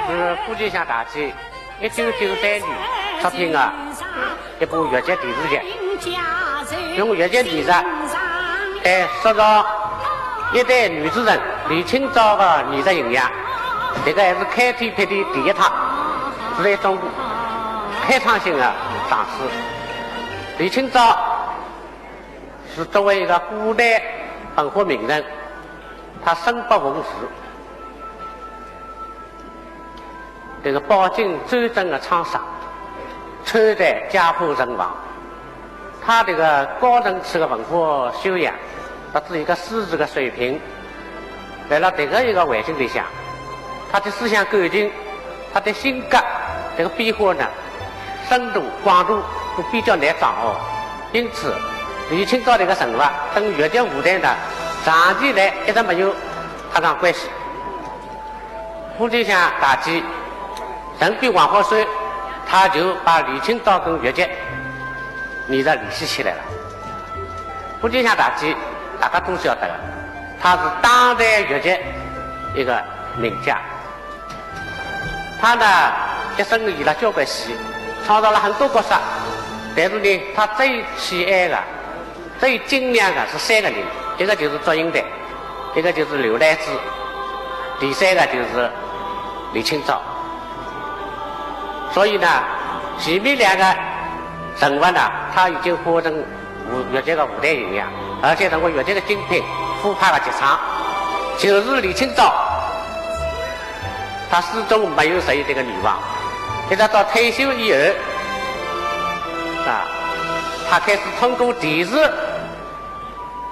是福建省大剧一九九三年出品的一部越剧电视剧，用越剧艺术来塑造一代女主人李清照的艺术形象。这个还是开天辟地第一趟，是在中国开创性的尝试。李清照是作为一个古代文化名人，她生不逢时， 这个饱经战争的沧桑，惨淡家破人亡，她这个高层次的文化修养，乃至一个诗词的水平，辣辣这个一个环境里向，她的思想感情，她的性格，这个变化呢，深度广度都比较难掌握。因此，李清照这个人物，跟越剧舞台呢，长期来一直没有搭上关系。 福建省大剧，人比黄鹤楼，他就把李清照跟越剧艺术联系起来了。福建省大剧，大家都晓得的，他是当代越剧一个名家。他呢，一生演了交关戏，创造了很多角色，但是呢，他最喜爱的 最精良的是三个人，一个就是祝英台，一个就是刘兰芝，第三个就是李清照。所以呢，前面两个人物呢，他已经化成舞，越剧的舞台形象，而且成为越剧的精品，副派的绝唱，就是李清照。他始终没有实现这个愿望，一直到退休以后，啊，他开始通过电视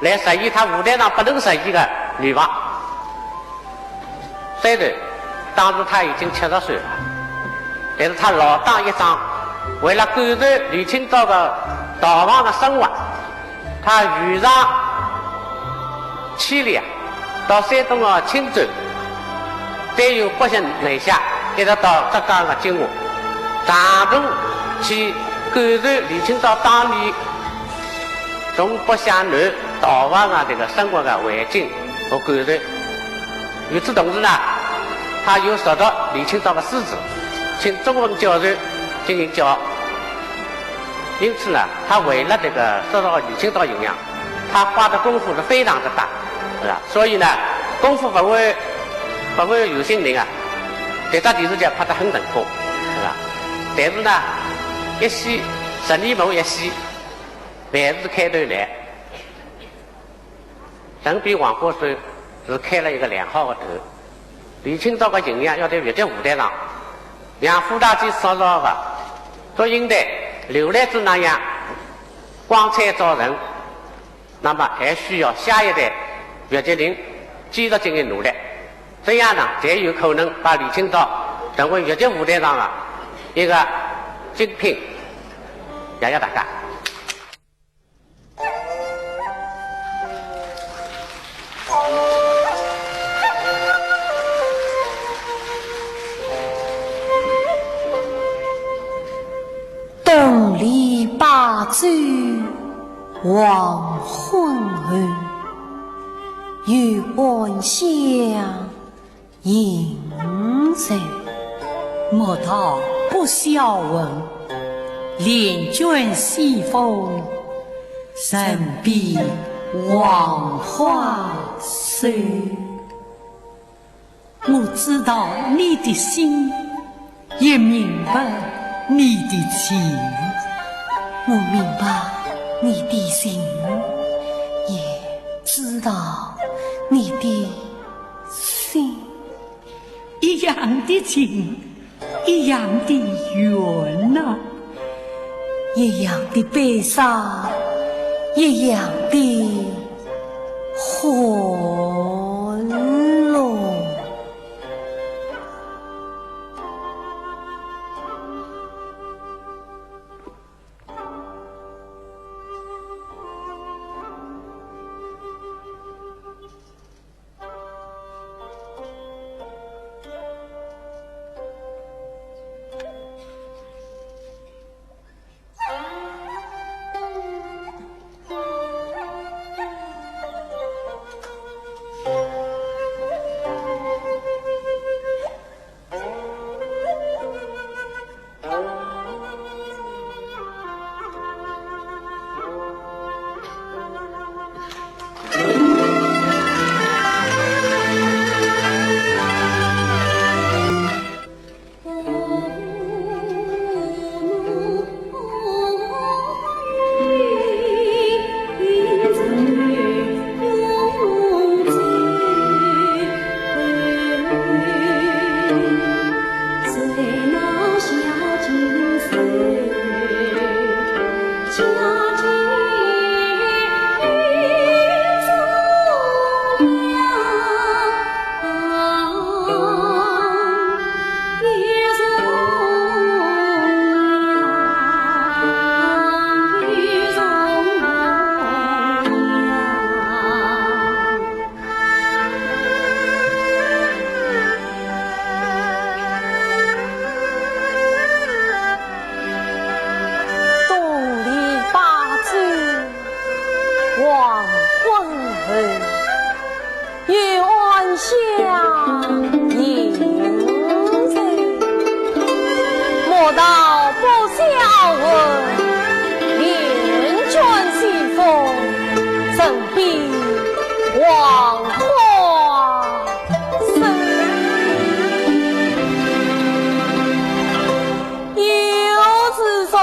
来实现他舞台上不能实现的愿望。虽然当时他已经七十岁了，但是他老当益壮，为了感受李清照的逃亡的生活，他远上千里啊，到山东的青州，再由北京南下，一直到浙江的金华，长途去感受李清照当年 从北向南逃亡的这个生活的环境和感受。与此同时呢，他又熟读李清照的诗词，请钟文教授进行教学。因此呢，他为了这个塑造李清照形象，他花的功夫是非常的大，是吧？所以呢，功夫不负，不负有心人啊，这只电视剧拍得很成功，是吧？但是呢，一戏十年磨一戏， 万事开头难，人比黄鹤楼是开了一个良好的头。李清照的形象要在越剧舞台上，像傅大姐所说的，祝英台、刘兰芝那样光彩照人，那么还需要下一代越剧人继续进行努力，这样呢，才有可能把李清照成为越剧舞台上的一个精品。谢谢大家。 东篱把酒黄昏后，月半香 影瘦。莫道不消魂，帘卷西风，人比黄鹤楼。我知道你的心，也明白你的情。我明白你的情，也知道你的心。 一样的情，一样的缘呐。一样的悲伤，一样的欢乐。下迎人，莫道不孝儿，连卷西风，怎比黄花瘦？又是重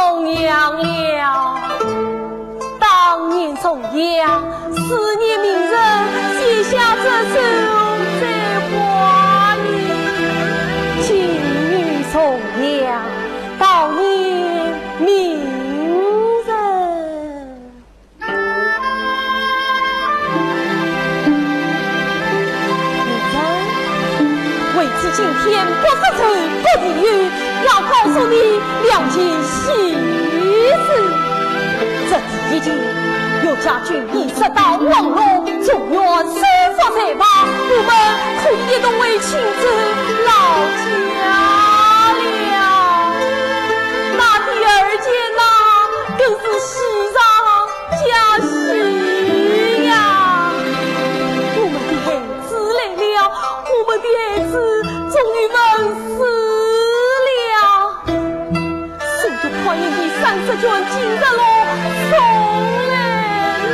阳了。 当年重阳，思念民人，写下这首赠花语。今日重阳，悼念民人。民人，为此今天不食粥，不离忧，要告诉你两件喜事。这 第一件，岳家军已杀到黄龙，中原收复在望，我们可以一同回青州老家了。那第二件呢，更是喜上加喜呀！我们的孩子来了，我们的孩子终于问世了。 送给快乐的三十卷金蛇龙送来啦。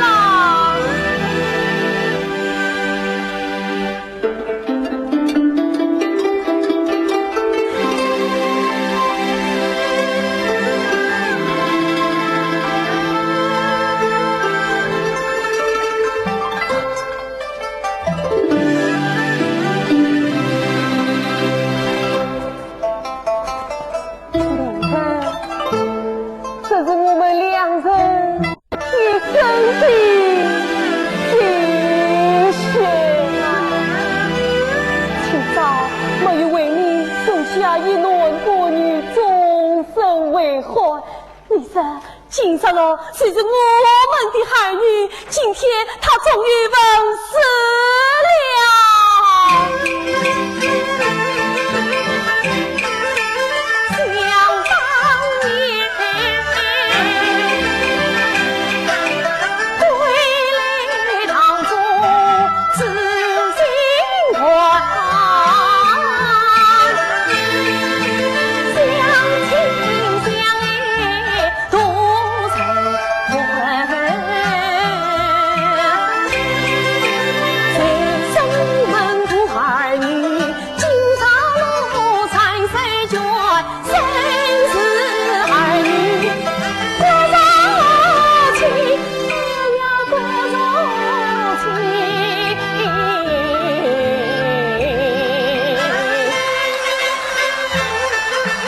这是我们两人一生的积蓄啊！清早没有为你送下一男半女，终身未还。你说，金蛇龙就是我们的儿女， 今天他终于问世了。想当年，归来堂中知心欢，相亲相爱 都在还。再生门徒儿女，金蛇龙三十卷，生是儿女，不成亲，哎呀，不成亲。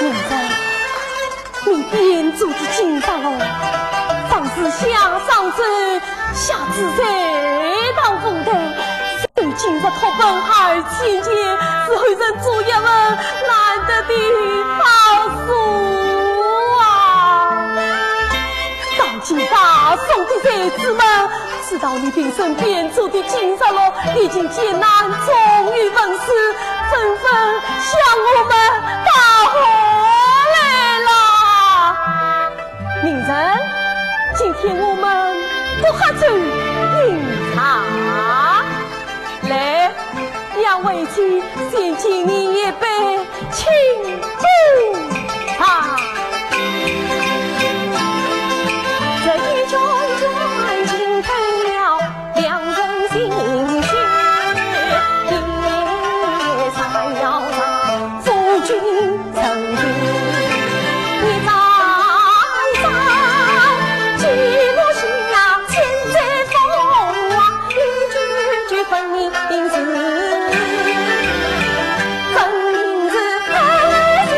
明白。 你编做的金蛇龙，方是下商周，下至隋唐五代，受金蛇托本而千千，是后人朱一文难得的好书啊！当今大宋的才子们， 知道你平生编做的金蛇龙已经艰难，终于问世，纷纷向我们道贺来了。明人，今天我们不喝酒饮茶。来， 让为妻先敬你一杯清酒吧。这一卷卷惊动了良人心弦，一山要上夫君 曾经一张张，寂寞是那千载风华，一句句分明是，分明是爱是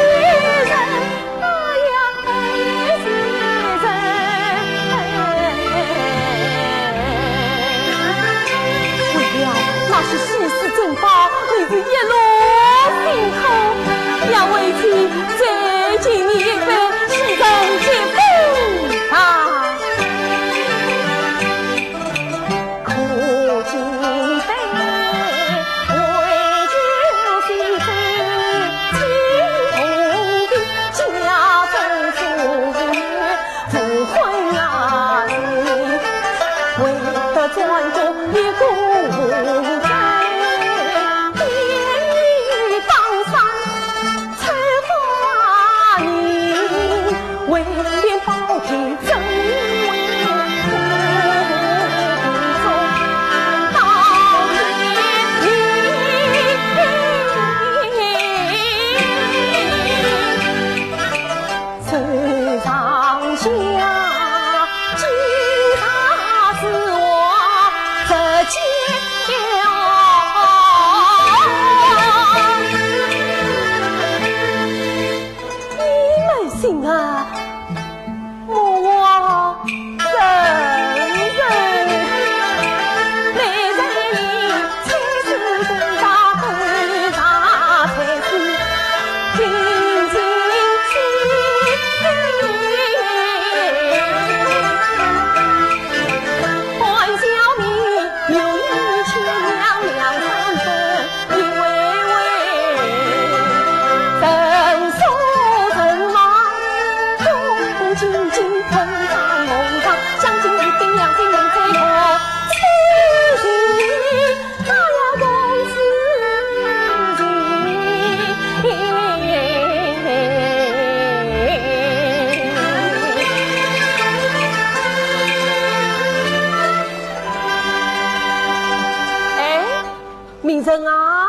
明仁啊，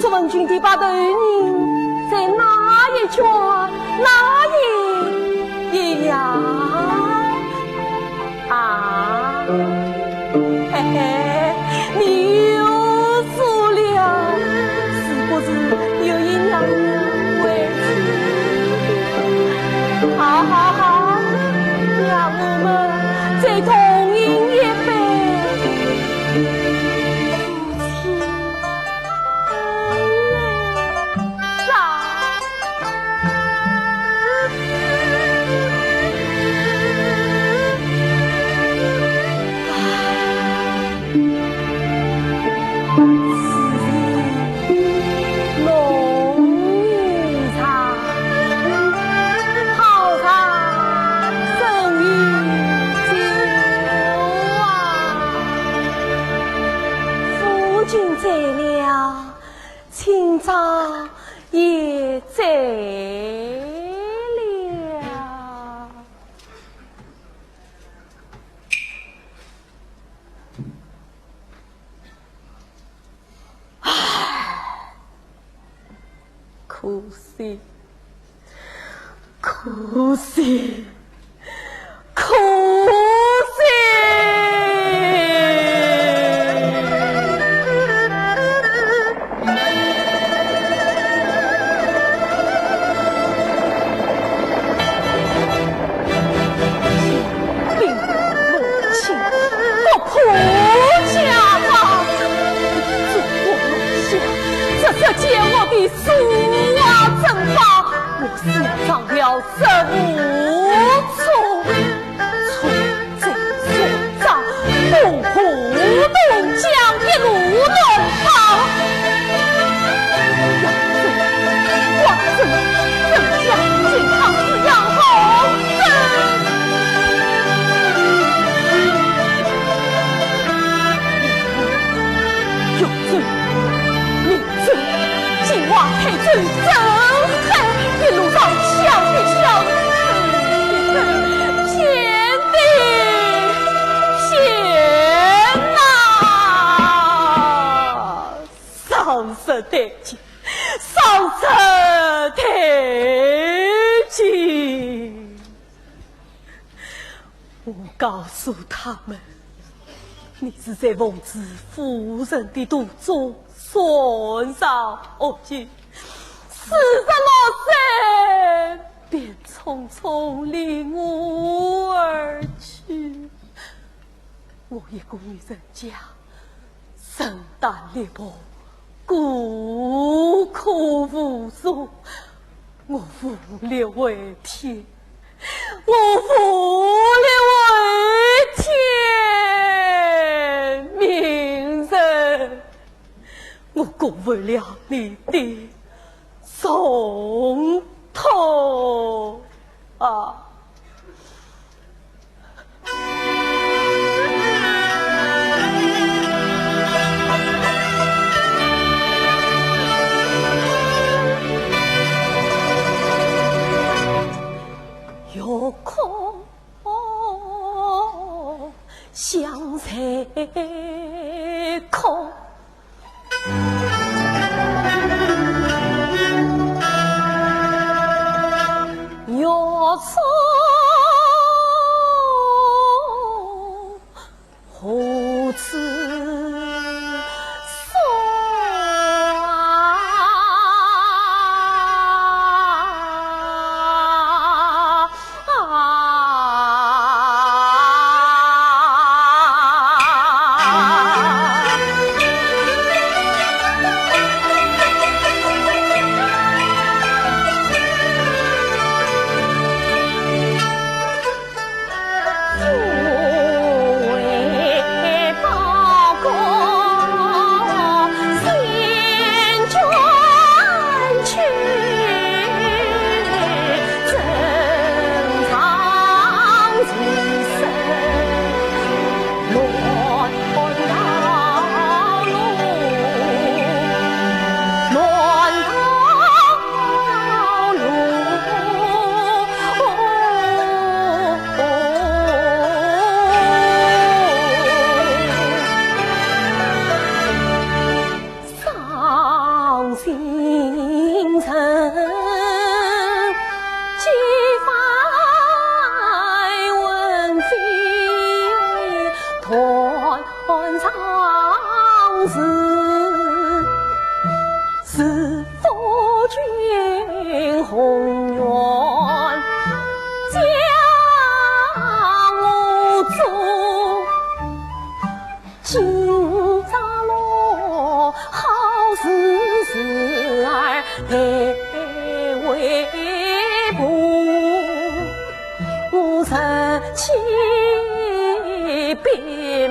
祝文君的白头人在哪一圈哪一一呀？啊，嘿嘿，你又输了，是不是又要让我委屈？好好好，让我们再同饮一杯。 夫君醉了，清早也醉了。 唉，可惜，可惜，可惜！我告诉他们，你是在奉旨赴任的途中，船上误救，四十六岁便匆匆离我而去。我一个女人家，身单力薄，孤苦无助，我无力回天。 我无力回天，明仁，我辜负了你的重痛啊！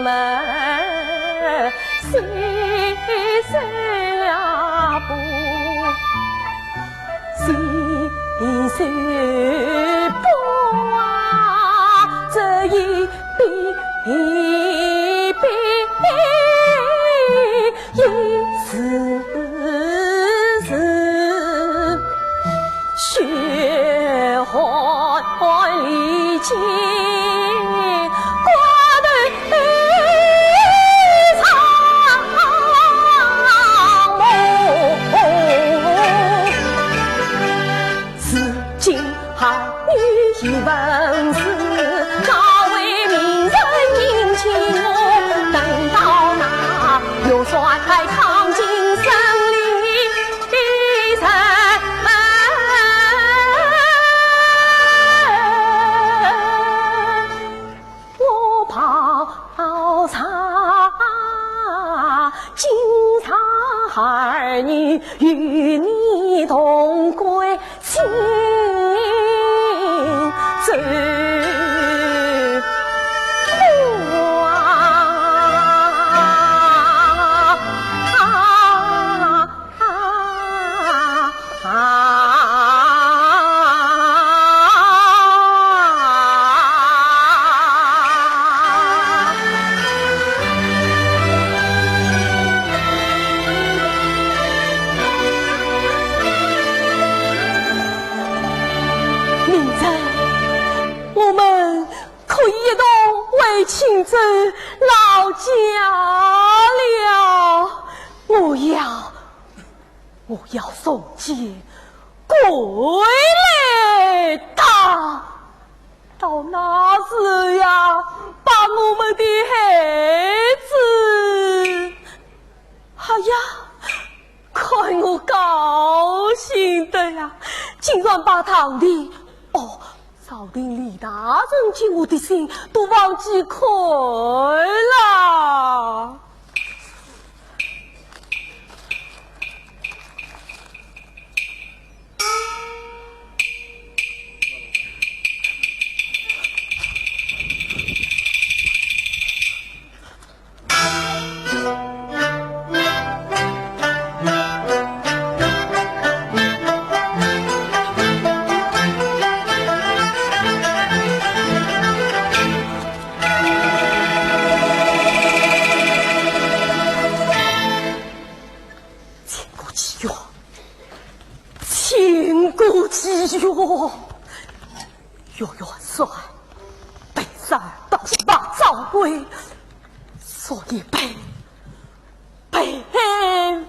门，谁说不，谁说不啊？这一遍一遍一字字，血汗历尽， 我报上，今朝儿女与你同归尽欢。 明日，我们可以一同回青州老家了。我要 我要重建归来堂，到那时呀，把我们的孩子，哎呀，看我高兴的呀，竟然把堂弟，哦，朝廷李大人给我的信都忘记看了。 千古奇冤，千古奇冤。岳元帅被杀，倒是把赵贵所以被，被封 人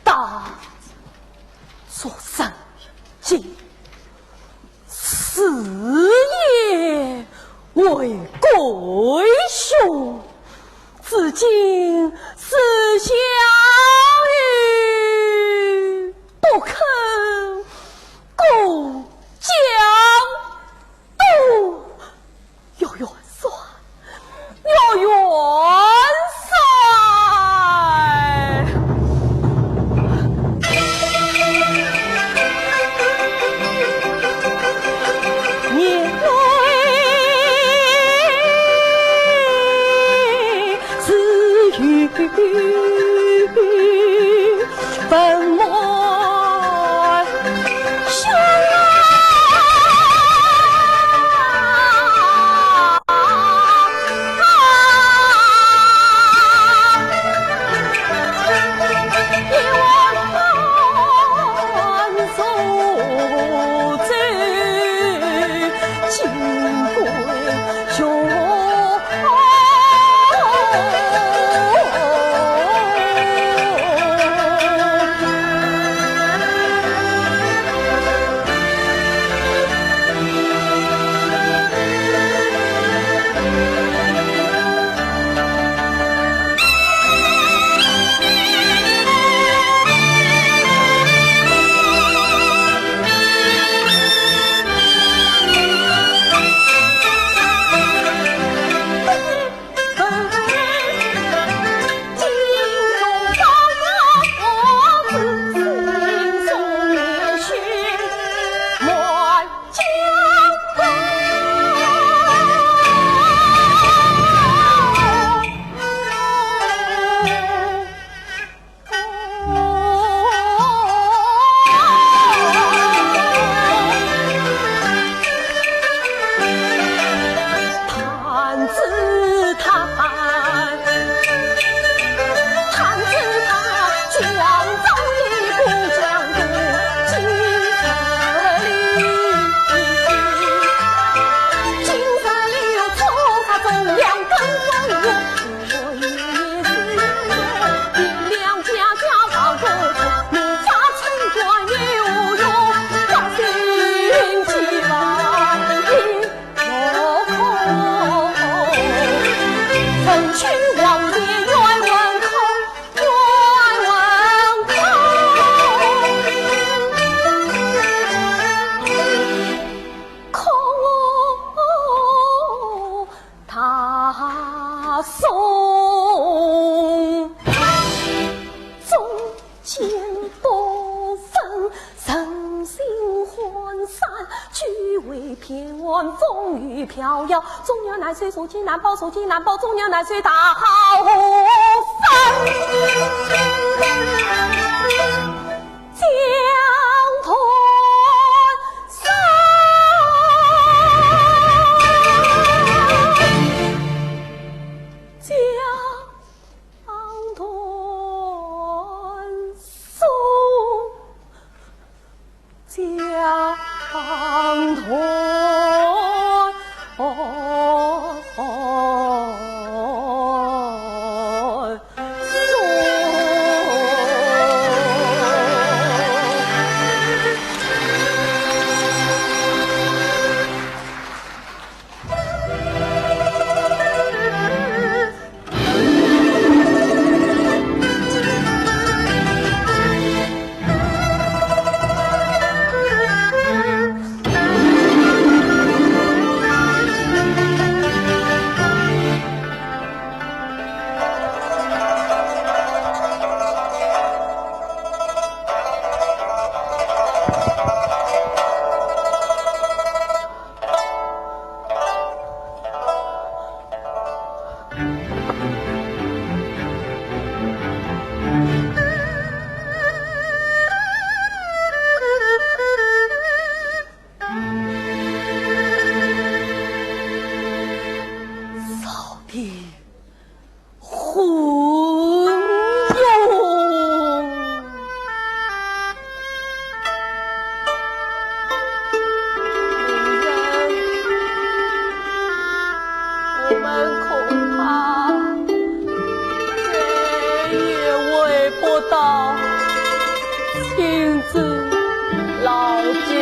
大做人要紧，死也为国雄。至今思想于不肯过江。 哦，岳元帅，岳元帅。扫地。 昏庸！我们恐怕再也回不到亲子老家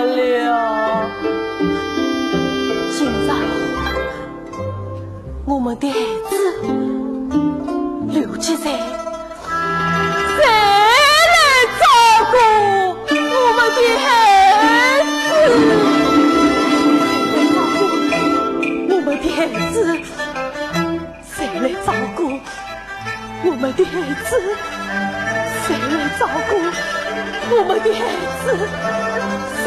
了。现在， 我们的孩子留几岁，谁来照顾我们的孩子？谁来照顾我们的孩子？谁来照顾我们的孩子？谁来照顾我们的孩子？谁？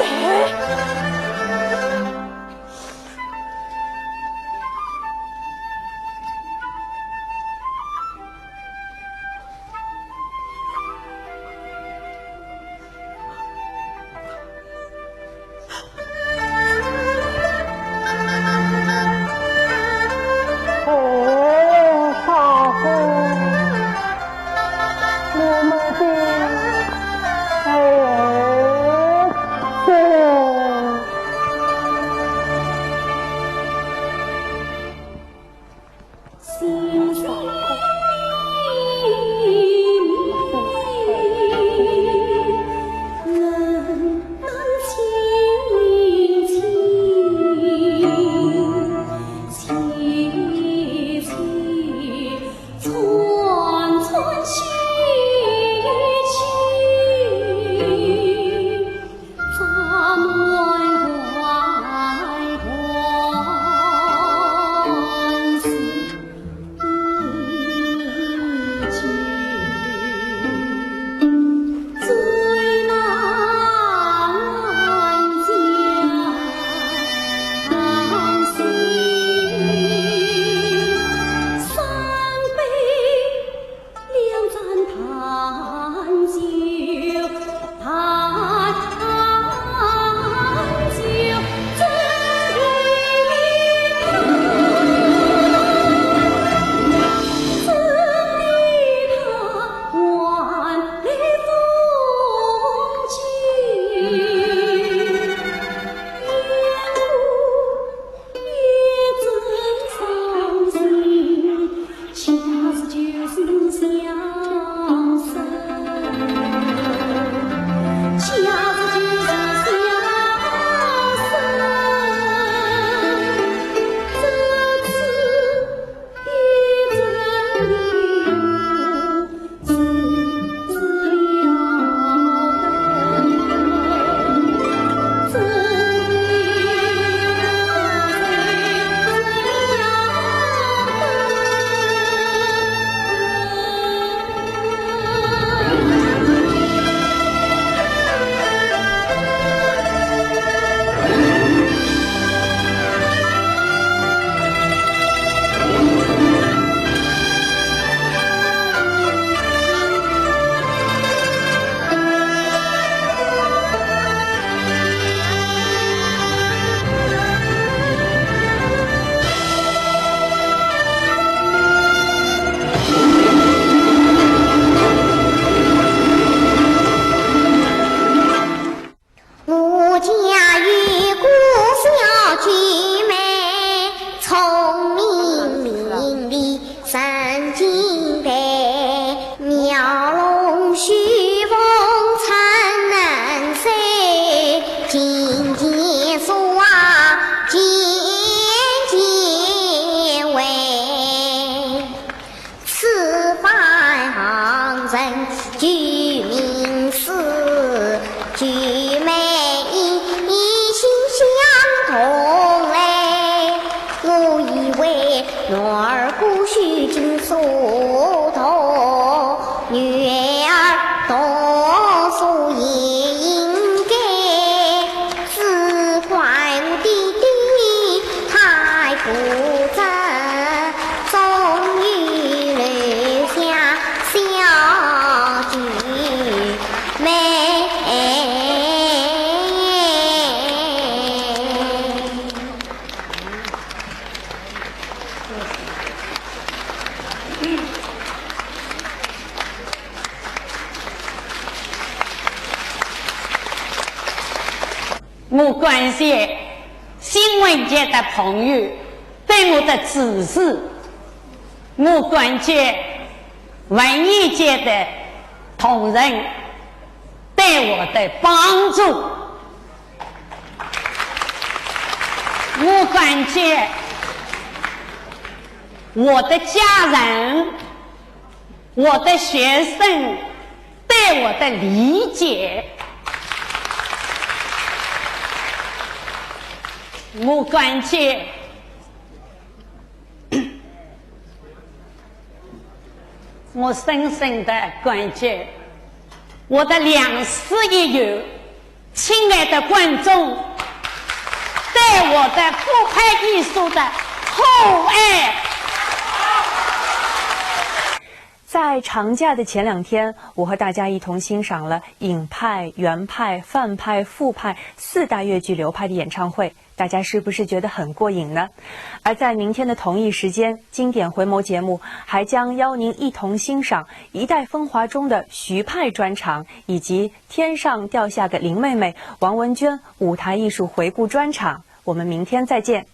我家有个小姐妹，聪明伶俐神经病，描龙绣凤参能碎，琴棋书画件件会。 此番行人究竟是，九妹一心相同来。我以为女儿过许金锁头，女儿读书也应该，只怪我爹爹太固执， 终于留下小姐妹。我感谢新闻界的朋友对我的支持，我感谢文艺界的同仁对我的帮助，我感谢我的家人、我的学生对我的理解。 我感谢，我深深的感谢我的良师益友，亲爱的观众，对我的复派艺术的厚爱。 在长假的前两天，我和大家一同欣赏了尹派、袁派、范派、复派四大越剧流派的演唱会，大家是不是觉得很过瘾呢？而在明天的同一时间，经典回眸节目还将邀您一同欣赏《一代风华》中的徐派专场，以及《天上掉下个林妹妹》王文娟舞台艺术回顾专场。我们明天再见。